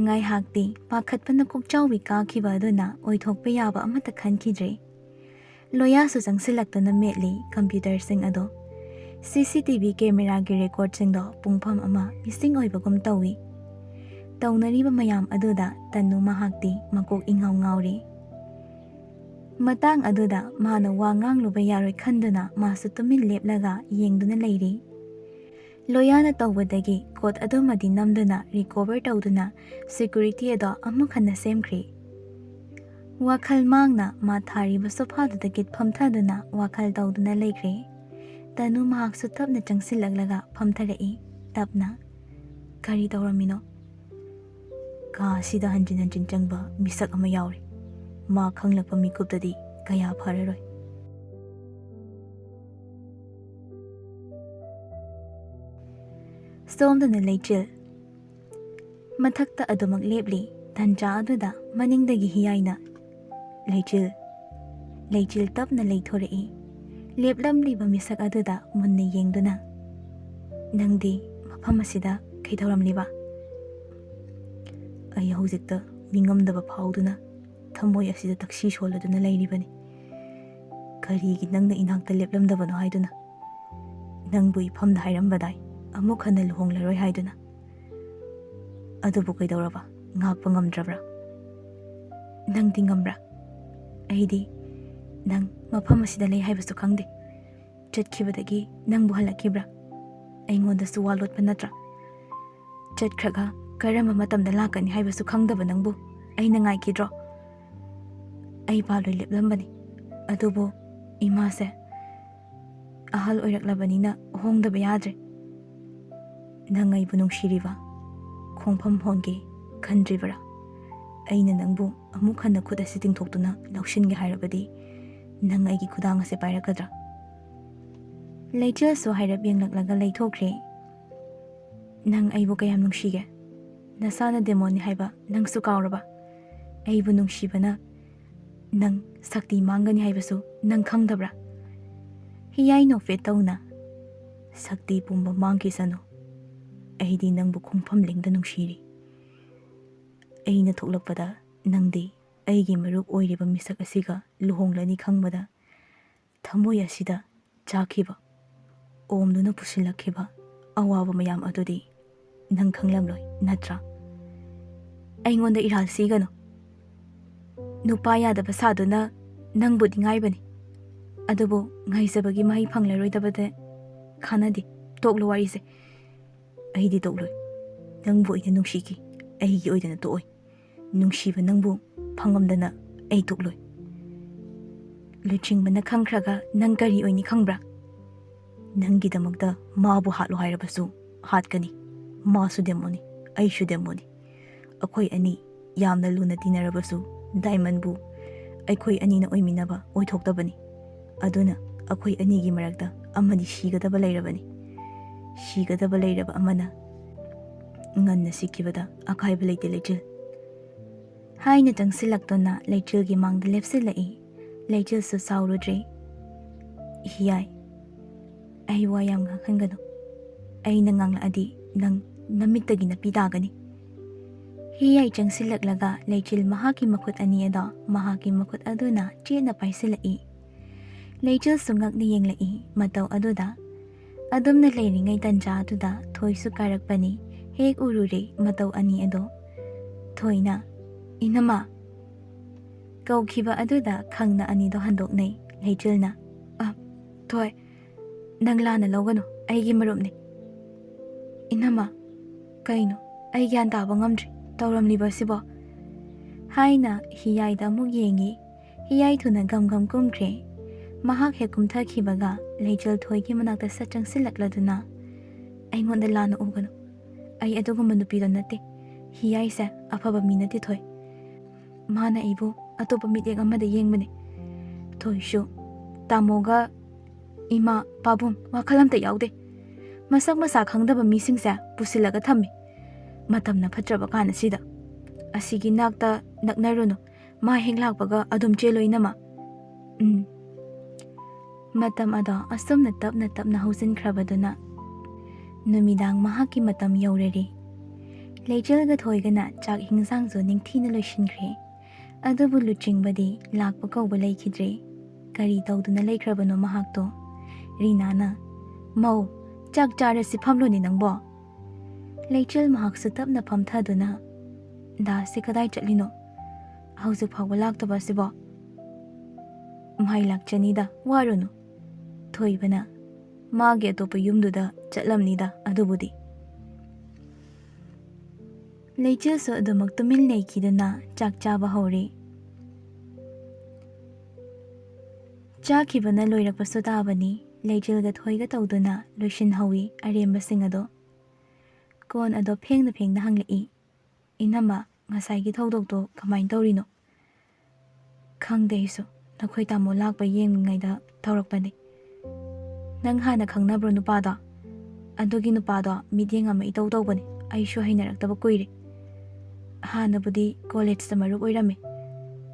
ꯉꯥꯏꯍꯥꯛꯇꯤ ꯄꯥꯈꯠꯄꯅ ꯀꯣꯛꯆꯥꯎꯕꯤ ꯀꯥꯈꯤꯕ ꯑꯗꯨꯅ ꯑꯣꯏꯊꯣꯛꯄ ꯌꯥꯕ ꯑꯃꯠꯇ ꯈꯟꯈꯤꯗ꯭ꯔꯦ꯫ ꯂꯣꯌꯥꯁꯨ ꯆꯪꯁꯤꯜꯂꯛꯇꯨꯅ ꯃꯦꯠꯂꯤ ꯀꯝꯄ꯭ꯌꯨꯇꯔꯁꯤꯡ ꯑꯗꯣ꯫ ꯁꯤ ꯁꯤ ꯇꯤ ꯚꯤ ꯀꯦꯃꯦꯔꯥꯒꯤ ꯔꯦꯀꯣꯔꯗꯁꯤꯡꯗꯣ ꯄꯨꯡꯐꯝ ꯑꯃ ꯃꯤꯁꯤꯡ ꯑꯣꯏꯕꯒꯨꯝ ꯇꯧꯏ꯫ ꯇꯧꯅꯔꯤꯕ ꯃꯌꯥꯝ ꯑꯗꯨꯗ ꯇꯅꯨ ꯃꯍꯥꯛꯇꯤ ꯃꯀꯣꯛ ꯏꯉꯥꯎ ꯉꯥꯎꯔꯤ꯫ ꯃꯇꯥꯡ ꯑꯗꯨꯗ ꯃꯥꯅ ꯋꯥ ꯉꯥꯡꯂꯨꯕ ꯌꯥꯔꯣꯏ ꯈꯟꯗꯨꯅ ꯃꯥꯁꯨ ꯇꯨꯃꯤꯟ ꯂꯦꯞꯂꯒ ꯌꯦꯡꯗꯨꯅ ꯂꯩꯔꯤ꯫ ꯂꯣꯌꯥꯅ ꯇꯧꯕꯗꯒꯤ ꯀꯣꯠ ꯑꯗꯨꯃꯗꯤ ꯅꯝꯗꯨꯅ ꯔꯤꯀꯣꯚꯔ ꯇꯧꯗꯨꯅ ꯁꯦꯀ꯭ꯌꯨꯔꯤꯇꯤ ꯑꯗꯣ ꯑꯃꯨꯛ ꯍꯟꯅ ꯁꯦꯝꯈ꯭ꯔꯦ꯫ ꯋꯥꯈꯜ ꯃꯥꯡꯅ ꯃꯥ ꯊꯥꯔꯤꯕ ꯁꯣꯐꯥꯗꯨꯗꯒꯤ ꯐꯝꯊꯗꯨꯅ ꯋꯥꯈꯜ ꯇꯧꯗꯨꯅ ꯂꯩꯈ꯭ꯔꯦ꯫ ꯇꯅꯨ ꯃꯍꯥꯛꯁꯨ ꯇꯞꯅ ꯆꯪꯁꯤꯜꯂꯛꯂꯒ ꯐꯝꯊꯔꯛꯏ꯫ ꯇꯞꯅ, "ꯀꯔꯤ ꯇꯧꯔꯝꯃꯤꯅꯣ?" "ꯀꯥ ꯑꯁꯤꯗ ꯍꯟꯖꯤꯟ ꯍꯟꯖꯤꯟ ꯆꯪꯕ ꯃꯤꯁꯛ ꯑꯃ ꯌꯥꯎꯔꯤ꯫ ꯃꯥ ꯈꯪꯂꯛꯄ ꯃꯤꯀꯨꯞꯇꯗꯤ ꯀꯌꯥ ꯐꯔꯔꯣꯏ꯫" ꯁꯣꯝꯗꯅ ꯂꯩꯆꯤꯜ꯫ ꯃꯊꯛꯇ ꯑꯗꯨꯃꯛ ꯂꯦꯞꯂꯤ꯫ ꯇꯟꯖꯥ ꯑꯗꯨꯗ ꯃꯅꯤꯡꯗꯒꯤ ꯍꯤꯌꯥꯏꯅ, "ꯂꯩꯆꯤꯜ꯫" ꯂꯩꯆꯤꯜ ꯇꯞꯅ ꯂꯩꯊꯣꯔꯛꯏ꯫ ꯂꯦꯞꯂꯝꯂꯤꯕ ꯃꯤꯁꯛ ꯑꯗꯨꯗ ꯃꯨꯟꯅ ꯌꯦꯡꯗꯨꯅ, "ꯅꯪꯗꯤ ꯃꯐꯝ ꯑꯁꯤꯗ ꯀꯩꯗꯧꯔꯝꯂꯤꯕ?" "ꯑꯩ ꯍꯧꯖꯤꯛꯇ ꯅꯤꯡꯉꯝꯗꯕ ꯐꯥꯎꯗꯨꯅ ꯊꯃꯣꯏ ꯑꯁꯤꯗ ꯇꯛꯁꯤ ꯁꯣꯜꯂꯗꯨꯅ ꯂꯩꯔꯤꯕꯅꯤ꯫ ꯀꯔꯤꯒꯤ ꯅꯪꯅ ꯏꯅꯥꯛꯇ ꯂꯦꯞꯂꯝꯗꯕꯅꯣ ꯍꯥꯏꯗꯨꯅ? ꯅꯪꯕꯨ ꯏꯐꯝꯗ ꯍꯥꯏꯔꯝꯕꯗꯥꯏ ꯑꯃꯨꯛ ꯍꯟꯅ ꯂꯨꯍꯣꯡꯂꯔꯣꯏ ꯍꯥꯏꯗꯨꯅ? ꯑꯗꯨꯕꯨ ꯀꯩꯗꯧꯔꯕ? ꯉꯥꯛꯄ ꯉꯝꯗ꯭ꯔꯕ꯭ꯔꯥ? ꯅꯪꯗꯤ ꯉꯝꯕ꯭ꯔꯥ? ꯑꯩꯗꯤ ꯅꯪ ꯃꯐꯝ ꯑꯁꯤꯗ ꯂꯩ ꯍꯥꯏꯕꯁꯨ ꯈꯪꯗꯦ꯫ ꯆꯠꯈꯤꯕꯗꯒꯤ ꯅꯪꯕꯨ ꯍꯜꯂꯛꯈꯤꯕ꯭ꯔꯥ? ꯑꯩꯉꯣꯟꯗꯁꯨ ꯋꯥ ꯂꯣꯠꯄ ꯅꯠꯇ꯭ꯔꯥ? ꯆꯠꯈ꯭ꯔꯒ ꯀꯔꯝꯕ ꯃꯇꯝꯗ ꯂꯥꯛꯀꯅꯤ ꯍꯥꯏꯕꯁꯨ ꯈꯪꯗꯕ ꯅꯪꯕꯨ ꯑꯩꯅ ꯉꯥꯏꯈꯤꯗ꯭ꯔꯣ?" ꯑꯩ ꯄꯥꯜꯂꯣꯏ ꯂꯦꯞꯂꯝꯕꯅꯤ, ꯑꯗꯨꯕꯨ ꯏꯃꯥꯁꯦ ꯑꯍꯜ ꯑꯣꯏꯔꯛꯂꯕꯅꯤꯅ ꯍꯣꯡꯗꯕ ꯌꯥꯗ꯭ꯔꯦ꯫ "ꯅꯪ ꯑꯩꯕꯨ ꯅꯨꯡꯁꯤꯔꯤꯕ? ꯈꯣꯡꯐꯝ ꯍꯣꯟꯒꯦ ꯈꯟꯗ꯭ꯔꯤꯕꯔꯥ? ꯑꯩꯅ ꯅꯪꯕꯨ ꯑꯃꯨꯛ ꯍꯟꯅ ꯈꯨꯠ ꯑꯁꯤ ꯇꯤꯡꯊꯣꯛꯇꯨꯅ ꯂꯧꯁꯤꯟꯒꯦ ꯍꯥꯏꯔꯕꯗꯤ ꯅꯪ ꯑꯩꯒꯤ ꯈꯨꯗꯥꯡ ꯑꯁꯤ ꯄꯥꯏꯔꯛꯀꯗ꯭ꯔꯥ?" ꯂꯩꯆꯤꯜꯁꯨ ꯍꯥꯏꯔꯞ ꯌꯦꯡꯂꯛꯂꯒ ꯂꯩꯊꯣꯛꯈ꯭ꯔꯦ꯫ "ꯅꯪ ꯑꯩꯕꯨ ꯀꯌꯥꯝ ꯅꯨꯡꯁꯤꯒꯦ? ꯅꯁꯥꯅ ꯗꯦꯃꯣꯟꯅꯤ ꯍꯥꯏꯕ ꯅꯪꯁꯨ ꯀꯥꯎꯔꯕ? ꯑꯩꯕꯨ ꯅꯨꯡꯁꯤꯕꯅ ꯅꯪ ꯁꯛꯇꯤ ꯃꯥꯡꯒꯅꯤ ꯍꯥꯏꯕꯁꯨ ꯅꯪ ꯈꯪꯗꯕ꯭ꯔꯥ?" ꯍꯤꯌꯥꯏ ꯅꯣꯛꯐꯦꯠ ꯇꯧꯅ, "ꯁꯛꯇꯤ ꯄꯨꯝꯕ ꯃꯥꯡꯈꯤꯁꯅꯨ꯫ ꯑꯩꯗꯤ ꯅꯪꯕꯨ ꯈꯣꯡꯐꯝ ꯂꯦꯡꯗ ꯅꯨꯡꯁꯤꯔꯤ꯫ ꯑꯩꯅ ꯊꯣꯛꯂꯛꯄꯗ ꯅꯪꯗꯤ ꯑꯩꯒꯤ ꯃꯔꯨꯞ ꯑꯣꯏꯔꯤꯕ ꯃꯤꯁꯛ ꯑꯁꯤꯒ ꯂꯨꯍꯣꯡꯂꯅꯤ ꯈꯪꯕꯗ ꯊꯃꯣꯏ ꯑꯁꯤꯗ ꯆꯥꯈꯤꯕ, ꯑꯣꯝꯗꯨꯅ ꯄꯨꯁꯤꯜꯂꯛꯈꯤꯕ ꯑꯋꯥꯕ ꯃꯌꯥꯝ ꯑꯗꯨꯗꯤ ꯅꯪ ꯈꯪꯂꯝꯂꯣꯏ, ꯅꯠꯇ꯭ꯔꯥ? ꯑꯩꯉꯣꯟꯗ ꯏꯔꯥꯜ ꯁꯤꯒꯅꯨ꯫ ꯅꯨꯄꯥ ꯌꯥꯗꯕ ꯁꯥꯗꯨꯅ ꯅꯪꯕꯨꯗꯤ ꯉꯥꯏꯕꯅꯤ, ꯑꯗꯨꯕꯨ ꯉꯥꯏꯖꯕꯒꯤ ꯃꯍꯩ ꯐꯪꯂꯔꯣꯏꯗꯕꯗ ꯀꯥꯟꯅꯗꯦ꯫ ꯇꯣꯛꯂꯣ ꯋꯥꯔꯤꯁꯦ꯫ ꯑꯩꯗꯤ ꯇꯣꯛꯂꯣꯏ꯫ ꯅꯪꯕꯨ ꯑꯩꯅ ꯅꯨꯡꯁꯤꯈꯤ, ꯑꯩꯒꯤ ꯑꯣꯏꯗꯅ ꯇꯣꯛꯑꯣꯏ꯫ ꯅꯨꯡꯁꯤꯕ ꯅꯪꯕꯨ ꯐꯪꯉꯝꯗꯅ ꯑꯩ ꯇꯣꯛꯂꯣꯏ꯫ ꯂꯨꯆꯤꯡꯕꯅ ꯈꯪꯈ꯭ꯔꯒ ꯅꯪ ꯀꯔꯤ ꯑꯣꯏꯅꯤ ꯈꯪꯕ꯭ꯔꯥ? ꯅꯪꯒꯤꯗꯃꯛꯇ ꯃꯥꯕꯨ ꯍꯥꯠꯂꯣ ꯍꯥꯏꯔꯕꯁꯨ ꯍꯥꯠꯀꯅꯤ꯫ ꯃꯥꯁꯨ ꯗꯦꯃꯣꯅꯤ, ꯑꯩꯁꯨ ꯗꯦꯃꯣꯅꯤ꯫ ꯑꯩꯈꯣꯏ ꯑꯅꯤ ꯌꯥꯝꯅ ꯂꯨꯅ ꯇꯤꯟꯅꯔꯕꯁꯨ ꯗꯥꯏꯃꯟꯕꯨ ꯑꯩꯈꯣꯏ ꯑꯅꯤꯅ ꯑꯣꯏꯃꯤꯟꯅꯕ ꯑꯣꯏꯊꯣꯛꯇꯕꯅꯤ꯫ ꯑꯗꯨꯅ ꯑꯩꯈꯣꯏ ꯑꯅꯤꯒꯤ ꯃꯔꯛꯇ ꯑꯃꯗꯤ ꯁꯤꯒꯗꯕ ꯂꯩꯔꯕꯅꯤ꯫ ꯁꯤꯒꯗꯕ ꯂꯩꯔꯕ ꯑꯃꯅ ꯉꯟꯅ ꯁꯤꯈꯤꯕꯗ ꯑꯀꯥꯏꯕ ꯂꯩꯇꯦ, ꯂꯩꯆꯤꯜ꯫ ꯍꯥꯏꯅ ꯆꯪꯁꯤꯜꯂꯛꯇꯨꯅ ꯂꯩꯆꯤꯜꯒꯤ ꯃꯥꯡꯗ ꯂꯦꯞꯁꯤꯜꯂꯛꯏ꯫ ꯂꯩꯆꯤꯜꯁꯨ ꯁꯥꯎꯔꯨꯗ꯭ꯔꯦ꯫ ꯍꯤꯌꯥꯏ, ꯑꯩ ꯋꯥ ꯌꯥꯝ ꯉꯥꯡꯍꯟꯒꯅꯨ꯫ ꯑꯩꯅ ꯉꯥꯡꯂꯛꯑꯗꯤ ꯅꯪ ꯅꯃꯤꯠꯇꯒꯤ ꯅꯄꯤ ꯇꯥꯒꯅꯤ꯫ ꯍꯤꯌꯥꯏ ꯆꯪꯁꯤꯜꯂꯛꯂꯒ ꯂꯩꯆꯤꯜ ꯃꯍꯥꯛꯀꯤ ꯃꯈꯨꯠ ꯑꯅꯤ ꯑꯗꯣ ꯃꯍꯥꯛꯀꯤ ꯃꯈꯨꯠ ꯑꯗꯨꯅ ꯆꯦꯠꯅ ꯄꯥꯏꯁꯤꯜꯂꯛꯏ꯫ ꯂꯩꯆꯤꯜꯁꯨ ꯉꯛꯅ ꯌꯦꯡꯂꯛꯏ ꯃꯇꯧ ꯑꯗꯨꯗ꯫ ꯑꯗꯨꯝꯅ ꯂꯩꯔꯤꯉꯩ ꯇꯟꯖꯥ ꯑꯗꯨꯗ ꯊꯣꯏꯁꯨ ꯀꯥꯔꯛꯄꯅꯤ꯫ ꯍꯦꯛ ꯎꯔꯨꯔꯦ ꯃꯇꯧ ꯑꯅꯤ ꯑꯗꯣ꯫ ꯊꯣꯏꯅ, "ꯏꯅꯝꯃ!" ꯀꯧꯈꯤꯕ ꯑꯗꯨꯗ ꯈꯪꯅ ꯑꯅꯤꯗꯣ ꯍꯟꯗꯣꯛꯅꯩ꯫ ꯂꯩꯆꯤꯜꯅ, "ꯑ, ꯊꯣꯏ, ꯅꯪ ꯂꯥꯟꯅ ꯂꯧꯒꯅꯨ, ꯑꯩꯒꯤ ꯃꯔꯨꯞꯅꯤ꯫" "ꯏꯅꯝꯃ, ꯀꯩꯅꯣ? ꯑꯩ ꯒ꯭ꯌꯥꯟ ꯇꯥꯕ ꯉꯝꯗ꯭ꯔꯦ, ꯇꯧꯔꯝꯂꯤꯕꯁꯤꯕꯣ?" ꯍꯥꯏꯅ ꯍꯤꯌꯥꯏꯗ ꯑꯃꯨꯛ ꯌꯦꯡꯉꯤ꯫ ꯍꯤꯌꯥꯏ ꯊꯨꯅ ꯒꯝ ꯒꯝ ꯀꯨꯝꯈ꯭ꯔꯦ꯫ ꯃꯍꯥꯛ ꯍꯦꯛ ꯀꯨꯝꯊꯈꯤꯕꯒ ꯂꯩꯆꯤꯜ ꯊꯣꯏꯒꯤ ꯃꯅꯥꯛꯇ ꯁꯠ ꯆꯪꯁꯤꯜꯂꯛꯂꯗꯨꯅ, "ꯑꯩꯉꯣꯟꯗ ꯂꯥꯟꯅ ꯎꯒꯅꯨ꯫ ꯑꯩ ꯑꯗꯨꯒꯨꯝꯕ ꯅꯨꯄꯤꯗꯣ ꯅꯠꯇꯦ꯫ ꯍꯤꯌꯥꯏꯁꯦ ꯑꯐꯕ ꯃꯤ ꯅꯠꯇꯦ, ꯊꯣꯏ꯫ ꯃꯥꯅ ꯑꯩꯕꯨ ꯑꯇꯣꯞꯄ ꯃꯤꯠꯌꯦꯡ ꯑꯃꯗ ꯌꯦꯡꯕꯅꯦ꯫ ꯊꯣꯏꯁꯨ ꯇꯥꯃꯣꯒ ꯏꯃꯥ ꯄꯥꯕꯨꯡ ꯋꯥꯈꯜ ꯑꯝꯇ ꯌꯥꯎꯗꯦ꯫ ꯃꯁꯛ ꯃꯁꯥ ꯈꯪꯗꯕ ꯃꯤꯁꯤꯡꯁꯦ ꯄꯨꯁꯤꯜꯂꯒ ꯊꯝꯃꯤ꯫ ꯃꯇꯝꯅ ꯐꯠꯇ꯭ꯔꯕ ꯀꯥꯟ ꯑꯁꯤꯗ꯫ ꯑꯁꯤꯒꯤ ꯅꯥꯛꯇ ꯅꯛꯅꯔꯨꯅꯨ꯫ ꯃꯥ ꯍꯦꯛ ꯂꯥꯛꯄꯒ ꯑꯗꯨꯝ ꯆꯦꯜꯂꯣ, ꯏꯅꯝꯃ꯫" ꯎꯝ꯫ ꯃꯇꯝ ꯑꯗꯣ ꯑꯁꯨꯝꯅ ꯇꯞꯅ ꯇꯞꯅ ꯍꯧꯖꯤꯟꯈ꯭ꯔꯕꯗꯨꯅ ꯅꯨꯃꯤꯗꯥꯡ ꯃꯍꯥꯛꯀꯤ ꯃꯇꯝ ꯌꯧꯔꯔꯦ꯫ ꯂꯩꯆꯤꯜꯒ ꯊꯣꯏꯒꯅ ꯆꯥꯛ ꯍꯤꯟꯖꯥꯡꯁꯨ ꯅꯤꯡꯊꯤꯅ ꯂꯣꯏꯁꯤꯟꯈ꯭ꯔꯦ꯫ ꯑꯗꯨꯕꯨ ꯂꯨꯆꯤꯡꯕꯗꯤ ꯂꯥꯛꯄ ꯀꯧꯕ ꯂꯩꯈꯤꯗ꯭ꯔꯦ꯫ ꯀꯔꯤ ꯇꯧꯗꯨꯅ ꯂꯩꯈ꯭ꯔꯕꯅꯣ ꯃꯍꯥꯛꯇꯣ꯫ ꯔꯤꯅꯥꯅ, "ꯃꯧ, ꯆꯥꯛ ꯆꯥꯔꯁꯤ, ꯐꯝꯂꯣꯅꯦ ꯅꯪꯕꯣ꯫" ꯂꯩꯆꯤꯜ ꯃꯍꯥꯛꯁꯨ ꯇꯞꯅ ꯐꯝꯊꯗꯨꯅ, "ꯗꯥꯁꯁꯦ ꯀꯗꯥꯏ ꯆꯠꯂꯤꯅꯣ? ꯍꯧꯖꯤꯛ ꯐꯥꯎꯕ ꯂꯥꯛꯇꯕ ꯑꯁꯤꯕꯣ?" "ꯃꯥꯏ ꯂꯥꯛꯆꯅꯤꯗ, ꯋꯥꯔꯨꯅꯨ꯫" ꯊꯣꯏꯕꯅ, "ꯃꯥꯒꯤ ꯑꯇꯣꯞꯄ ꯌꯨꯝꯗꯨꯗ ꯆꯠꯂꯝꯅꯤꯗ ꯑꯗꯨꯕꯨꯗꯤ꯫" ꯂꯩꯆꯤꯜꯁꯨ ꯑꯗꯨꯃꯛ ꯇꯨꯃꯤꯟ ꯂꯩꯈꯤꯗꯨꯅ ꯆꯥꯛ ꯆꯥꯕ ꯍꯧꯔꯦ꯫ ꯆꯥꯈꯤꯕꯅ ꯂꯣꯏꯔꯛꯄꯁꯨ ꯇꯥꯕꯅꯤ꯫ ꯂꯩꯆꯤꯜꯒ ꯊꯣꯏꯒ ꯇꯧꯗꯨꯅ ꯂꯣꯏꯁꯤꯟꯍꯧꯏ ꯑꯔꯦꯝꯕꯁꯤꯡ ꯑꯗꯣ꯫ ꯀꯣꯟ ꯑꯗꯣ ꯐꯦꯡꯅ ꯐꯦꯡꯅ ꯍꯪꯂꯛꯏ, "ꯏꯅꯝꯃ, ꯉꯁꯥꯏꯒꯤ ꯊꯧꯗꯣꯛꯇꯣ ꯀꯃꯥꯏꯅ ꯇꯧꯔꯤꯅꯣ?" "ꯈꯪꯗꯦ ꯑꯩꯁꯨ, ꯅꯈꯣꯏ ꯇꯥꯃꯣ ꯂꯥꯛꯄ ꯌꯦꯡꯂꯤꯉꯩꯗ ꯇꯧꯔꯛꯄꯅꯤ꯫" "ꯅꯪ ꯍꯥꯟꯅ ꯈꯪꯅꯕ꯭ꯔꯣ ꯅꯨꯄꯥꯗꯣ?" "ꯑꯗꯨꯒꯤ ꯅꯨꯄꯥꯗꯣ ꯃꯤꯠꯌꯦꯡ ꯑꯃ ꯏꯇꯧ ꯇꯧꯕꯅꯤ, ꯑꯩꯁꯨ ꯍꯩꯅꯔꯛꯇꯕ ꯀꯨꯏꯔꯦ꯫ ꯍꯥꯟꯅꯕꯨꯗꯤ ꯀꯣꯂꯦꯖꯇ ꯃꯔꯨꯞ ꯑꯣꯏꯔꯝꯃꯤ꯫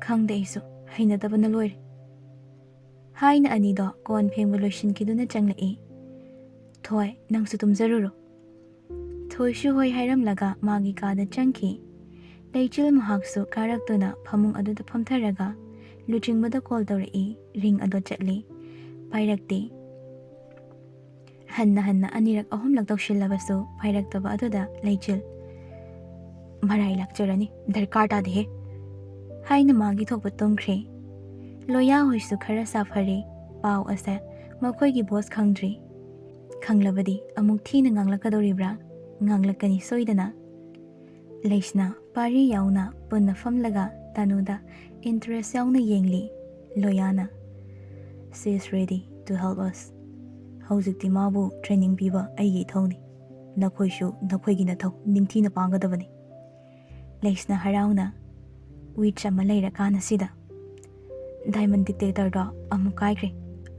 ꯈꯪꯗꯦ ꯑꯩꯁꯨ, ꯍꯩꯅꯗꯕꯅ ꯂꯣꯏꯔꯦ꯫" ꯍꯥꯏꯅ ꯑꯅꯤꯗꯣ ꯀꯣꯟ ꯐꯦꯡꯕ ꯂꯣꯏꯁꯤꯟꯈꯤꯗꯨꯅ ꯆꯪꯂꯛꯏ꯫ "ꯊꯣꯏ, ꯅꯪꯁꯨ ꯇꯨꯝꯖꯔꯨꯔꯣ꯫" ꯊꯣꯏꯁꯨ ꯍꯣꯏ ꯍꯥꯏꯔꯝꯂꯒ ꯃꯥꯒꯤ ꯀꯥꯗ ꯆꯪꯈꯤ꯫ ꯂꯩꯆꯤꯜ ꯃꯍꯥꯛꯁꯨ ꯀꯥꯔꯛꯇꯨꯅ ꯐꯃꯨꯡ ꯑꯗꯨꯗ ꯐꯝꯊꯔꯒ ꯂꯨꯆꯤꯡꯕꯗ ꯀꯣꯜ ꯇꯧꯔꯛꯏ꯫ ꯔꯤꯡ ꯑꯗꯣ ꯆꯠꯂꯤ, ꯄꯥꯏꯔꯛꯇꯦ꯫ ꯍꯟꯅ ꯍꯟꯅ ꯑꯅꯤꯔꯛ ꯑꯍꯨꯝꯂꯛ ꯇꯧꯁꯤꯜꯂꯕꯁꯨ ꯄꯥꯏꯔꯛꯇꯕ ꯑꯗꯨꯗ ꯂꯩꯆꯤꯜ, "ꯃꯔꯥꯏ ꯂꯥꯛꯆꯔꯅꯤ, ꯗꯔꯀꯥꯔ ꯇꯥꯗꯦꯍꯦ," ꯍꯥꯏꯅ ꯃꯥꯒꯤ ꯊꯣꯛꯄ ꯇꯨꯝꯈ꯭ꯔꯦ꯫ ꯂꯣꯌꯥ ꯍꯣꯏꯁꯨ ꯈꯔ ꯁꯥꯐꯔꯦ꯫ ꯄꯥꯎ ꯑꯁꯦ ꯃꯈꯣꯏꯒꯤ ꯕꯣꯁ ꯈꯪꯗ꯭ꯔꯤ꯫ ꯈꯪꯂꯕꯗꯤ ꯑꯃꯨꯛ ꯊꯤꯅ ꯉꯥꯡꯂꯛꯀꯗꯧꯔꯤꯕ꯭ꯔꯥ? ꯉꯥꯡꯂꯛꯀꯅꯤ ꯁꯣꯏꯗꯅ꯫ ꯂꯩꯁꯅꯥ ꯄꯥꯔꯤ ꯌꯥꯎꯅ ꯄꯨꯟꯅ ꯐꯝꯂꯒ ꯇꯅꯨꯗ ꯏꯟꯇꯔꯦꯁ ꯌꯥꯎꯅ ꯌꯦꯡꯂꯤ꯫ ꯂꯣꯌꯥꯅ, "She is ready to help us꯫ ꯍꯧꯖꯤꯛꯇꯤ ꯃꯥꯕꯨ ꯇ꯭ꯔꯦꯅꯤꯡ ꯄꯤꯕ ꯑꯩꯒꯤ ꯏꯊꯧꯅꯤ꯫ ꯅꯈꯣꯏꯁꯨ ꯅꯈꯣꯏꯒꯤ ꯅꯊꯧ ꯅꯤꯡꯊꯤꯅ ꯄꯥꯡꯒꯗꯕꯅꯤ꯫" ꯂꯩꯁꯅꯥ ꯍꯔꯥꯎꯅ, "ꯋꯤꯆ ꯑꯃ ꯂꯩꯔꯀꯥꯟ ꯑꯁꯤꯗ ꯗꯥꯏꯃꯟ ꯗꯤꯛꯇꯦꯛꯇꯔꯗꯣ ꯑꯃꯨꯛ ꯀꯥꯏꯈ꯭ꯔꯦ꯫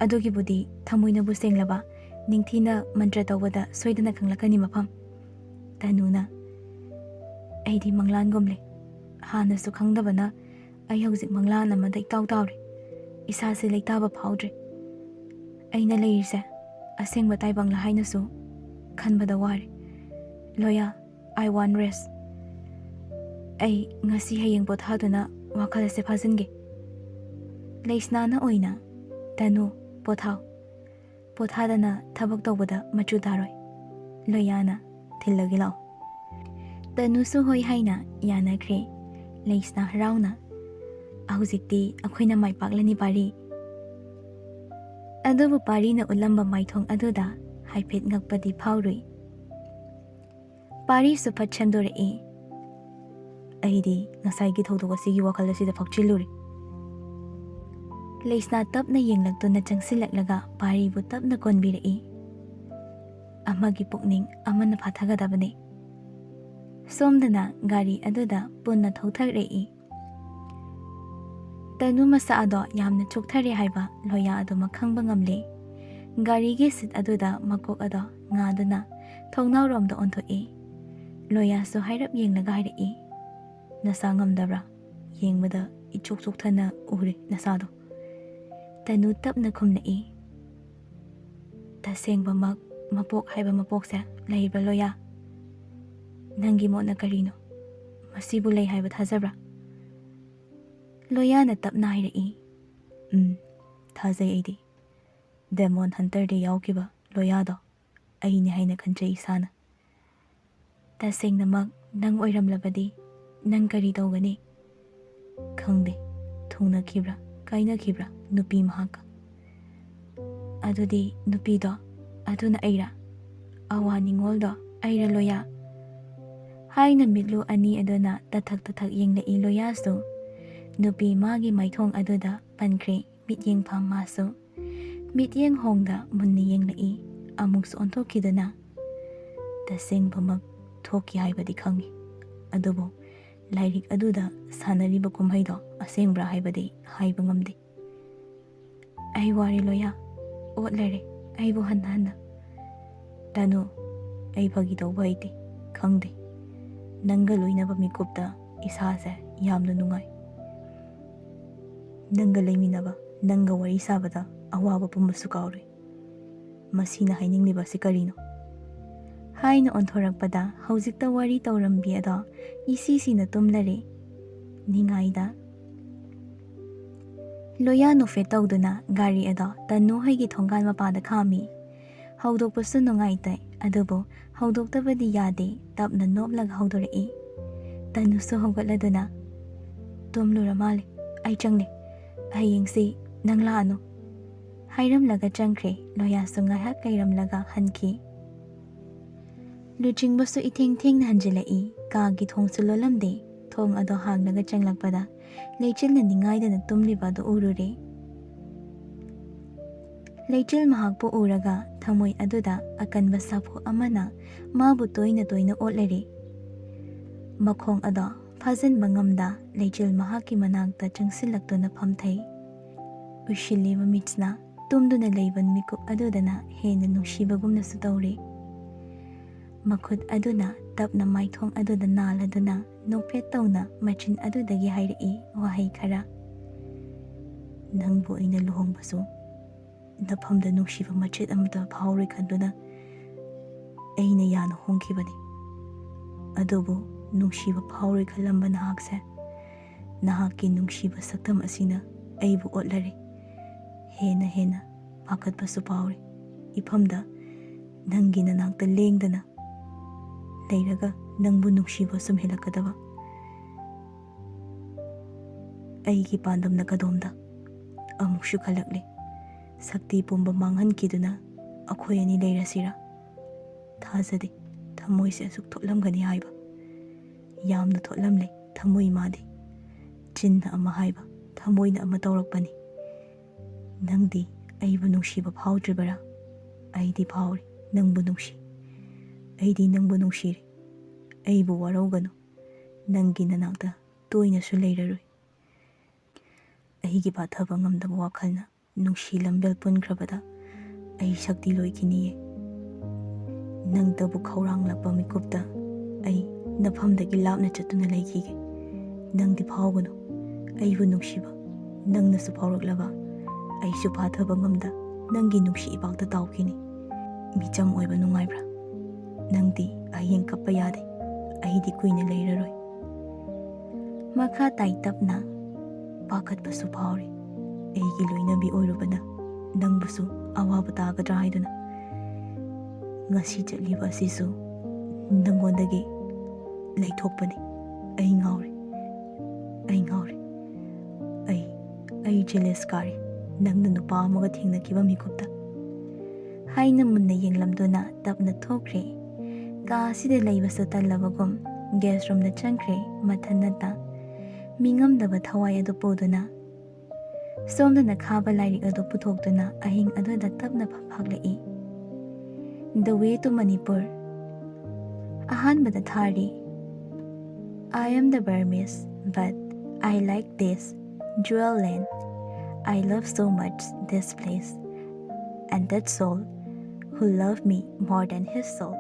ꯑꯗꯨꯒꯤꯕꯨꯗꯤ ꯊꯃꯣꯏꯅꯕꯨ ꯁꯦꯡꯂꯕ, ꯅꯤꯡꯊꯤꯅ ꯃꯟꯇ꯭ꯔ ꯇꯧꯕꯗ ꯁꯣꯏꯗꯅ ꯈꯪꯂꯛꯀꯅꯤ ꯃꯐꯝ꯫" ꯇꯅꯨꯅ, "ꯑꯩꯗꯤ ꯃꯪꯂꯥꯟꯒꯨꯝꯂꯦ꯫ ꯍꯥꯟꯅꯁꯨ ꯈꯪꯗꯕꯅ ꯑꯩ ꯍꯧꯖꯤꯛ ꯃꯪꯂꯥꯟ ꯑꯃꯗ ꯏꯇꯥꯎ ꯇꯥꯎꯔꯦ꯫ ꯏꯁꯥꯁꯦ ꯂꯩꯇꯥꯕ ꯐꯥꯎꯗ꯭ꯔꯦ꯫ ꯑꯩꯅ ꯂꯩꯔꯤꯁꯦ ꯑꯁꯦꯡꯕ ꯇꯥꯏꯕꯪꯂ ꯍꯥꯏꯅꯁꯨ ꯈꯟꯕꯗ ꯋꯥꯔꯦ꯫ ꯂꯣꯌꯥ, I want rest꯫ ꯑꯩ ꯉꯁꯤ ꯍꯌꯦꯡ ꯄꯣꯊꯥꯗꯨꯅ ꯋꯥꯈꯜ ꯑꯁꯦ ꯐꯥꯖꯤꯟꯒꯦ꯫" ꯂꯩꯁꯅꯥꯅ ꯑꯣꯏꯅ "ꯇꯅꯨ, ꯄꯣꯊꯥꯎ꯫ ꯄꯣꯊꯥꯗꯅ ꯊꯕꯛ ꯇꯧꯕꯗ ꯃꯆꯨ ꯇꯥꯔꯣꯏ꯫ ꯂꯣꯌꯥꯅ ꯊꯤꯜꯂꯒꯦ ꯂꯥꯛꯑꯣ꯫" ꯇꯅꯨꯁꯨ ꯍꯣꯏ ꯍꯥꯏꯅ ꯌꯥꯅꯈ꯭ꯔꯦ꯫ ꯂꯩꯁꯅꯥ ꯍꯔꯥꯎꯅ, "ꯍꯧꯖꯤꯛꯇꯤ ꯑꯩꯈꯣꯏꯅ ꯃꯥꯏ ꯄꯥꯛꯂꯅꯤ ꯄꯥꯔꯤ꯫" ꯑꯗꯨꯕꯨ ꯄꯥꯔꯤꯅ ꯎꯠꯂꯝꯕ ꯃꯥꯏꯊꯣꯡ ꯑꯗꯨꯗ ꯍꯥꯏꯐꯦꯠ ꯉꯛꯄꯗꯤ ꯐꯥꯎꯔꯨꯏ꯫ ꯄꯥꯔꯤꯁꯨ ꯐꯠ ꯁꯦꯝꯗꯣꯔꯛꯏ꯫ "ꯑꯩꯗꯤ ꯉꯁꯥꯏꯒꯤ ꯊꯧꯗꯣꯛ ꯑꯁꯤꯒꯤ ꯋꯥꯈꯜ ꯑꯁꯤꯗ ꯐꯥꯎꯆꯤꯜꯂꯨꯔꯦ꯫" ꯂꯩꯁꯅꯥ ꯇꯞꯅ ꯌꯦꯡꯂꯛꯇꯨꯅ ꯆꯪꯁꯤꯜꯂꯛꯂꯒ ꯄꯥꯔꯤꯕꯨ ꯇꯞꯅ ꯀꯣꯟꯕꯤꯔꯛꯏ꯫ ꯑꯃꯒꯤ ꯄꯨꯛꯅꯤꯡ ꯑꯃꯅ ꯐꯥꯊꯒꯗꯕꯅꯤ꯫ ꯁꯣꯝꯗꯅ ꯒꯥꯔꯤ ꯑꯗꯨꯗ ꯄꯨꯟꯅ ꯊꯧꯊꯔꯛꯏ꯫ ꯇꯅꯨ ꯃꯁꯥ ꯑꯗꯣ ꯌꯥꯝꯅ ꯆꯣꯛꯊꯔꯦ ꯍꯥꯏꯕ ꯂꯣꯌꯥ ꯑꯗꯨꯃꯛ ꯈꯪꯕ ꯉꯝꯂꯦ꯫ ꯒꯥꯔꯤꯒꯤ ꯁꯤꯠ ꯑꯗꯨꯗ ꯃꯀꯣꯛ ꯑꯗꯣ ꯉꯥꯗꯨꯅ ꯊꯣꯡꯅꯥꯎꯔꯣꯝꯗ ꯑꯣꯟꯊꯣꯛꯏ꯫ ꯂꯣꯌꯥꯁꯨ ꯍꯥꯏꯔꯞ ꯌꯦꯡꯂꯒ ꯍꯥꯏꯔꯛꯏ, "ꯅꯁꯥ ꯉꯝꯗꯕ꯭ꯔꯥ? ꯌꯦꯡꯕꯗ ꯏꯆꯣꯛ ꯆꯣꯛꯊꯅ ꯎꯔꯦ ꯅꯁꯥꯗꯣ꯫" ꯇꯅꯨ ꯇꯞꯅ ꯈꯨꯝꯂꯛꯏ꯫ "ꯇꯁꯦꯡꯕꯃꯛ ꯃꯄꯣꯛ ꯍꯥꯏꯕ ꯃꯄꯣꯛꯁꯦ ꯂꯩꯕ꯭ꯔꯥ ꯂꯣꯌꯥ? ꯅꯪꯒꯤ ꯃꯣꯠꯅ ꯀꯔꯤꯅꯣ? ꯃꯁꯤꯕꯨ ꯂꯩ ꯍꯥꯏꯕ ꯊꯥꯖꯕ꯭ꯔꯥ?" ꯂꯣꯌꯥꯅ ꯇꯞꯅ ꯍꯥꯏꯔꯛꯏ꯫ "ꯎꯝ, ꯊꯥꯖꯩ ꯑꯩꯗꯤ꯫ ꯗꯦꯃꯣꯟ ꯍꯟꯇꯔꯗ ꯌꯥꯎꯈꯤꯕ ꯂꯣꯌꯥꯗꯣ ꯑꯩꯅꯤ ꯍꯥꯏꯅ ꯈꯟꯖꯩ ꯏꯁꯥꯅ꯫" "ꯇꯁꯦꯡꯅꯃꯛ ꯅꯪ ꯑꯣꯏꯔꯝꯂꯕꯗꯤ ꯅꯪ ꯀꯔꯤ ꯇꯧꯒꯅꯤ?" "ꯈꯪꯗꯦ, ꯊꯨꯡꯅꯈꯤꯕ꯭ꯔꯥ ꯀꯥꯏꯅꯈꯤꯕ꯭ꯔꯥ ꯅꯨꯄꯤ ꯃꯍꯥꯛꯀ?" "ꯑꯗꯨꯗꯤ ꯅꯨꯄꯤꯗꯣ, ꯑꯗꯨꯅ ꯑꯩꯔꯥ? ꯑꯋꯥ ꯅꯤꯡꯉꯣꯜꯗꯣ ꯑꯩꯔꯥ ꯂꯣꯌꯥ?" ꯍꯥꯏꯅ ꯃꯤꯠꯂꯨ ꯑꯅꯤ ꯑꯗꯨꯅ ꯇꯊꯛ ꯇꯊꯛ ꯌꯦꯡꯂꯛꯏ ꯂꯣꯌꯥꯁꯨ꯫ ꯅꯨꯄꯤ ꯃꯥꯒꯤ ꯃꯥꯏꯊꯣꯡ ꯑꯗꯨꯗ ꯄꯟꯈ꯭ꯔꯦ ꯃꯤꯠꯌꯦꯡꯐꯝ ꯃꯥꯁꯨ꯫ ꯃꯤꯠꯌꯦꯡ ꯍꯣꯡꯗ ꯃꯨꯟꯅ ꯌꯦꯡꯂꯛꯏ, ꯑꯃꯨꯛꯁꯨ ꯑꯣꯟꯊꯣꯛꯈꯤꯗꯨꯅ꯫ "ꯇꯁꯦꯡꯕꯃꯛ ꯊꯣꯛꯈꯤ ꯍꯥꯏꯕꯗꯤ ꯈꯪꯏ, ꯑꯗꯨꯕꯨ ꯂꯥꯏꯔꯤꯛ ꯑꯗꯨꯗ ꯁꯥꯟꯅꯔꯤꯕ ꯀꯨꯝꯍꯩꯗꯣ ꯑꯁꯦꯡꯕ꯭ꯔꯥ ꯍꯥꯏꯕꯗꯤ ꯍꯥꯏꯕ ꯉꯝꯗꯦ꯫" "ꯑꯩ ꯋꯥꯔꯦ ꯂꯣꯌꯥ, ꯑꯣꯠꯂꯔꯦ ꯑꯩꯕꯨ ꯍꯟꯅ ꯍꯟꯅ꯫" "ꯇꯅꯨ, ꯑꯩ ꯐꯥꯒꯤ ꯇꯧꯕ ꯍꯩꯇꯦ, ꯈꯪꯗꯦ꯫ ꯅꯪꯒ ꯂꯣꯏꯅꯕ ꯃꯤꯀꯨꯞꯇ ꯏꯁꯥꯁꯦ ꯌꯥꯝꯅ ꯅꯨꯡꯉꯥꯏ꯫ ꯅꯪꯒ ꯂꯩꯃꯤꯟꯅꯕ, ꯅꯪꯒ ꯋꯥꯔꯤ ꯁꯥꯕꯗ ꯑꯋꯥꯕ ꯄꯨꯝꯕꯁꯨ ꯀꯥꯎꯔꯦ꯫ ꯃꯁꯤꯅ ꯍꯥꯏꯅꯤꯡꯂꯤꯕ ꯑꯁꯤ ꯀꯔꯤꯅꯣ?" ꯍꯥꯏꯅ ꯑꯣꯟꯊꯣꯔꯛꯄꯗ ꯍꯧꯖꯤꯛꯇ ꯋꯥꯔꯤ ꯇꯧꯔꯝꯕꯤ ꯑꯗꯣ ꯏꯁꯤꯁꯤꯅ ꯇꯨꯝꯂꯔꯦ꯫ ꯅꯤꯡꯉꯥꯏꯗ ꯂꯣꯌꯥ ꯅꯣꯛꯐꯦꯠ ꯇꯧꯗꯨꯅ ꯒꯥꯔꯤ ꯑꯗꯣ ꯇꯅꯨ ꯍꯣꯏꯒꯤ ꯊꯣꯡꯒꯥꯟ ꯃꯄꯥꯗ ꯈꯥꯝꯃꯤ꯫ ꯍꯧꯗꯣꯛꯄꯁꯨ ꯅꯨꯡꯉꯥꯏꯇꯦ, ꯑꯗꯨꯕꯨ ꯍꯧꯗꯣꯛꯇꯕꯗꯤ ꯌꯥꯗꯦ, ꯇꯞꯅ ꯅꯣꯛꯂꯒ ꯍꯧꯗꯣꯔꯛꯏ꯫ ꯇꯅꯨꯁꯨ ꯍꯧꯒꯠꯂꯗꯨꯅ, "ꯇꯨꯝꯂꯨꯔ ꯃꯥꯜꯂꯦ, ꯑꯩ ꯆꯪꯂꯦ, ꯍꯌꯦꯡꯁꯤ ꯅꯪ ꯂꯥꯛꯑꯅꯨ" ꯍꯥꯏꯔꯝꯂꯒ ꯆꯪꯈ꯭ꯔꯦ꯫ ꯂꯣꯌꯥꯁꯨ ꯉꯥꯏꯍꯥꯛ ꯂꯩꯔꯝꯂꯒ ꯍꯟꯈꯤ꯫ ꯂꯨꯆꯤꯡꯕꯁꯨ ꯏꯊꯦꯡ ꯊꯦꯡꯅ ꯍꯟꯖꯤꯜꯂꯛꯏ꯫ ꯀꯥꯒꯤ ꯊꯣꯡꯁꯨ ꯂꯣꯜꯂꯝꯗꯦ꯫ ꯊꯣꯡ ꯑꯗꯣ ꯍꯥꯡꯂꯒ ꯆꯪꯂꯛꯄꯗ ꯂꯩꯆꯤꯜꯅ ꯅꯤꯡꯉꯥꯏꯗꯅ ꯇꯨꯝꯂꯤꯕ ꯑꯗꯨ ꯎꯔꯨꯔꯦ꯫ ꯂꯩꯆꯤꯜ ꯃꯍꯥꯛꯄꯨ ꯎꯔꯒ ꯊꯃꯣꯏ ꯑꯗꯨꯗ ꯑꯀꯟꯕ ꯁꯥꯐꯨ ꯑꯃꯅ ꯃꯥꯕꯨ ꯇꯣꯏꯅ ꯇꯣꯏꯅ ꯑꯣꯠꯂꯔꯦ꯫ ꯃꯈꯣꯡ ꯑꯗꯣ ꯐꯥꯖꯤꯟꯕ ꯉꯝꯗ ꯂꯩꯆꯤꯜ ꯃꯍꯥꯛꯀꯤ ꯃꯅꯥꯛꯇ ꯆꯪꯁꯤꯜꯂꯛꯇꯨꯅ ꯐꯝꯊꯩ꯫ ꯎꯏꯁꯤꯜꯂꯤꯕ ꯃꯤꯠꯁꯅ ꯇꯨꯝꯗꯨꯅ ꯂꯩꯕ ꯃꯤꯀꯨꯞ ꯑꯗꯨꯗꯅ ꯍꯦꯟꯅ ꯅꯨꯡꯁꯤꯕꯒꯨꯝꯅꯁꯨ ꯇꯧꯔꯤ꯫ ꯃꯈꯨꯠ ꯑꯗꯨꯅ ꯇꯞꯅ ꯃꯥꯏꯊꯣꯡ ꯑꯗꯨꯗ ꯅꯥꯜꯂꯗꯨꯅ ꯅꯣꯛꯐꯦꯠ ꯇꯧꯅ ꯃꯆꯤꯟ ꯑꯗꯨꯗꯒꯤ ꯍꯥꯏꯔꯛꯏ ꯋꯥꯍꯩ ꯈꯔ꯫ "ꯅꯪꯕꯨ ꯑꯩꯅ ꯂꯨꯍꯣꯡꯕꯁꯨ ꯅꯐꯝꯗ ꯅꯨꯡꯁꯤꯕ ꯃꯆꯦꯠ ꯑꯃꯠꯇ ꯐꯥꯎꯔꯣꯏ ꯈꯟꯗꯨꯅ ꯑꯩꯅ ꯌꯥꯅ ꯍꯣꯡꯈꯤꯕꯅꯤ꯫ ꯑꯗꯨꯕꯨ ꯅꯨꯡꯁꯤꯕ ꯐꯥꯎꯔꯣꯏ ꯈꯜꯂꯝꯕ ꯅꯍꯥꯛꯁꯦ, ꯅꯍꯥꯛꯀꯤ ꯅꯨꯡꯁꯤꯕ ꯁꯛꯇꯝ ꯑꯁꯤꯅ ꯑꯩꯕꯨ ꯑꯣꯠꯂꯔꯦ꯫ ꯍꯦꯟꯅ ꯍꯦꯟꯅ ꯄꯥꯈꯠꯄꯁꯨ ꯐꯥꯎꯔꯤ꯫ ꯏꯐꯝꯗ ꯅꯪꯒꯤ ꯅꯅꯥꯛꯇ ꯂꯦꯡꯗꯅ ꯂꯩꯔꯒ ꯅꯪꯕꯨ ꯅꯨꯡꯁꯤꯕ ꯁꯨꯝ ꯍꯦꯜꯂꯛꯀꯗꯕ꯫ ꯑꯩꯒꯤ ꯄꯥꯟꯗꯝꯅ ꯀꯗꯣꯝꯗ ꯑꯃꯨꯛꯁꯨ ꯈꯜꯂꯛꯂꯤ꯫ ꯁꯛꯇꯤ ꯄꯨꯝꯕ ꯃꯥꯡꯍꯟꯈꯤꯗꯨꯅ ꯑꯩꯈꯣꯏ ꯑꯅꯤ ꯂꯩꯔꯁꯤꯔꯥ? ꯊꯥꯖꯗꯦ ꯊꯃꯣꯏꯁꯦ ꯑꯁꯨꯛ ꯊꯣꯠꯂꯝꯒꯅꯤ ꯍꯥꯏꯕ꯫ ꯌꯥꯝꯅ ꯊꯣꯠꯂꯝꯂꯦ ꯊꯃꯣꯏ ꯃꯥꯗꯤ꯫ ꯆꯤꯟꯅ ꯑꯃ ꯍꯥꯏꯕ, ꯊꯃꯣꯏꯅ ꯑꯃ ꯇꯧꯔꯛꯄꯅꯤ꯫ ꯅꯪꯗꯤ ꯑꯩꯕꯨ ꯅꯨꯡꯁꯤꯕ ꯐꯥꯎꯗ꯭ꯔꯤꯕꯔꯥ? ꯑꯩꯗꯤ ꯐꯥꯎꯔꯤ, ꯅꯪꯕꯨ ꯅꯨꯡꯁꯤ꯫ ꯑꯩꯗꯤ ꯅꯪꯕꯨ ꯅꯨꯡꯁꯤꯔꯤ꯫ ꯑꯩꯕꯨ ꯋꯥꯔꯧꯒꯅꯨ꯫ ꯅꯪꯒꯤ ꯅꯅꯥꯛꯇ ꯇꯣꯏꯅꯁꯨ ꯂꯩꯔꯔꯣꯏ꯫ ꯑꯩꯒꯤ ꯄꯥꯊꯕ ꯉꯝꯗꯕ ꯋꯥꯈꯜꯅ ꯅꯨꯡꯁꯤ ꯂꯝꯕꯦꯜ ꯄꯨꯟꯈ꯭ꯔꯕꯗ ꯑꯩ ꯁꯛꯇꯤ ꯂꯣꯏꯈꯤꯅꯤꯌꯦ꯫ ꯅꯪꯇꯕꯨ ꯈꯧꯔꯥꯡꯂꯛꯄ ꯃꯤꯀꯨꯞꯇ ꯑꯩ ꯅꯐꯝꯗꯒꯤ ꯂꯥꯞꯅ ꯆꯠꯇꯨꯅ ꯂꯩꯈꯤꯒꯦ꯫ ꯅꯪꯗꯤ ꯐꯥꯎꯒꯅꯨ꯫ ꯑꯩꯕꯨ ꯅꯨꯡꯁꯤꯕ ꯅꯪꯅꯁꯨ ꯐꯥꯎꯔꯛꯂꯕ ꯑꯩꯁꯨ ꯐꯥꯊꯕ ꯉꯝꯗ ꯅꯪꯒꯤ ꯅꯨꯡꯁꯤ ꯏꯄꯥꯛꯇ ꯇꯥꯎꯈꯤꯅꯤ꯫ ꯃꯤꯆꯝ ꯑꯣꯏꯕ ꯅꯨꯡꯉꯥꯏꯕ꯭ꯔꯥ? ꯅꯪꯗꯤ ꯍꯌꯦꯡ ꯀꯞꯄ ꯌꯥꯗꯦ꯫ ꯑꯩꯗꯤ ꯀꯨꯏꯅ ꯂꯩꯔꯔꯣꯏ꯫ ꯃꯈꯥ ꯇꯥꯏ ꯇꯞꯅ꯫ ꯄꯥꯈꯠꯄꯁꯨ ꯐꯥꯎꯔꯤ꯫ ꯑꯩꯒꯤ ꯂꯣꯏꯅꯕꯤ ꯑꯣꯏꯔꯨꯕꯅ ꯅꯪꯕꯨꯁꯨ ꯑꯋꯥꯕ ꯇꯥꯒꯗ꯭ꯔꯥ ꯍꯥꯏꯗꯨꯅ꯫ ꯉꯁꯤ ꯆꯠꯂꯤꯕ ꯑꯁꯤꯁꯨ ꯅꯪꯉꯣꯟꯗꯒꯤ ꯂꯩꯊꯣꯛꯄꯅꯤ꯫ ꯑꯩ ꯉꯥꯎꯔꯦ, ꯑꯩ ꯉꯥꯎꯔꯦ, ꯑꯩ, ꯑꯩ ꯖꯦꯂꯦꯁ ꯀꯥꯔꯦ, ꯅꯪꯅ ꯅꯨꯄꯥ ꯑꯃꯒ ꯊꯦꯡꯅꯈꯤꯕ ꯃꯤꯀꯨꯞꯇ꯫ ꯍꯥꯏꯅ ꯃꯨꯟꯅ ꯌꯦꯡꯂꯝꯗꯨꯅ ꯇꯞꯅ ꯊꯣꯛꯈ꯭ꯔꯦ꯫ ꯀꯥ ꯑꯁꯤꯗ ꯂꯩꯕꯁꯨ ꯇꯜꯂꯕꯒꯨꯝ ꯒꯦꯁ ꯔꯨꯝꯗ ꯆꯪꯈ꯭ꯔꯦ꯫ ꯃꯊꯟꯅꯇ ꯃꯤꯉꯝꯗꯕ ꯊꯋꯥꯏ ꯑꯗꯨ ꯄꯨꯗꯨꯅ ꯁꯣꯝꯗꯅ ꯈꯥꯕ ꯂꯥꯏꯔꯤꯛ ꯑꯗꯨ ꯄꯨꯊꯣꯛꯇꯨꯅ ꯑꯍꯤꯡ ꯑꯗꯨꯗ ꯇꯞꯅ ꯐꯝꯐꯥꯛꯂꯛꯏ꯫ The Way to Manipur꯫ ꯑꯍꯥꯟꯕꯗ ꯊꯥꯔꯤ: I am the Burmese, but I like this jewel land. I love so much this place, and that soul who love me more than his soul.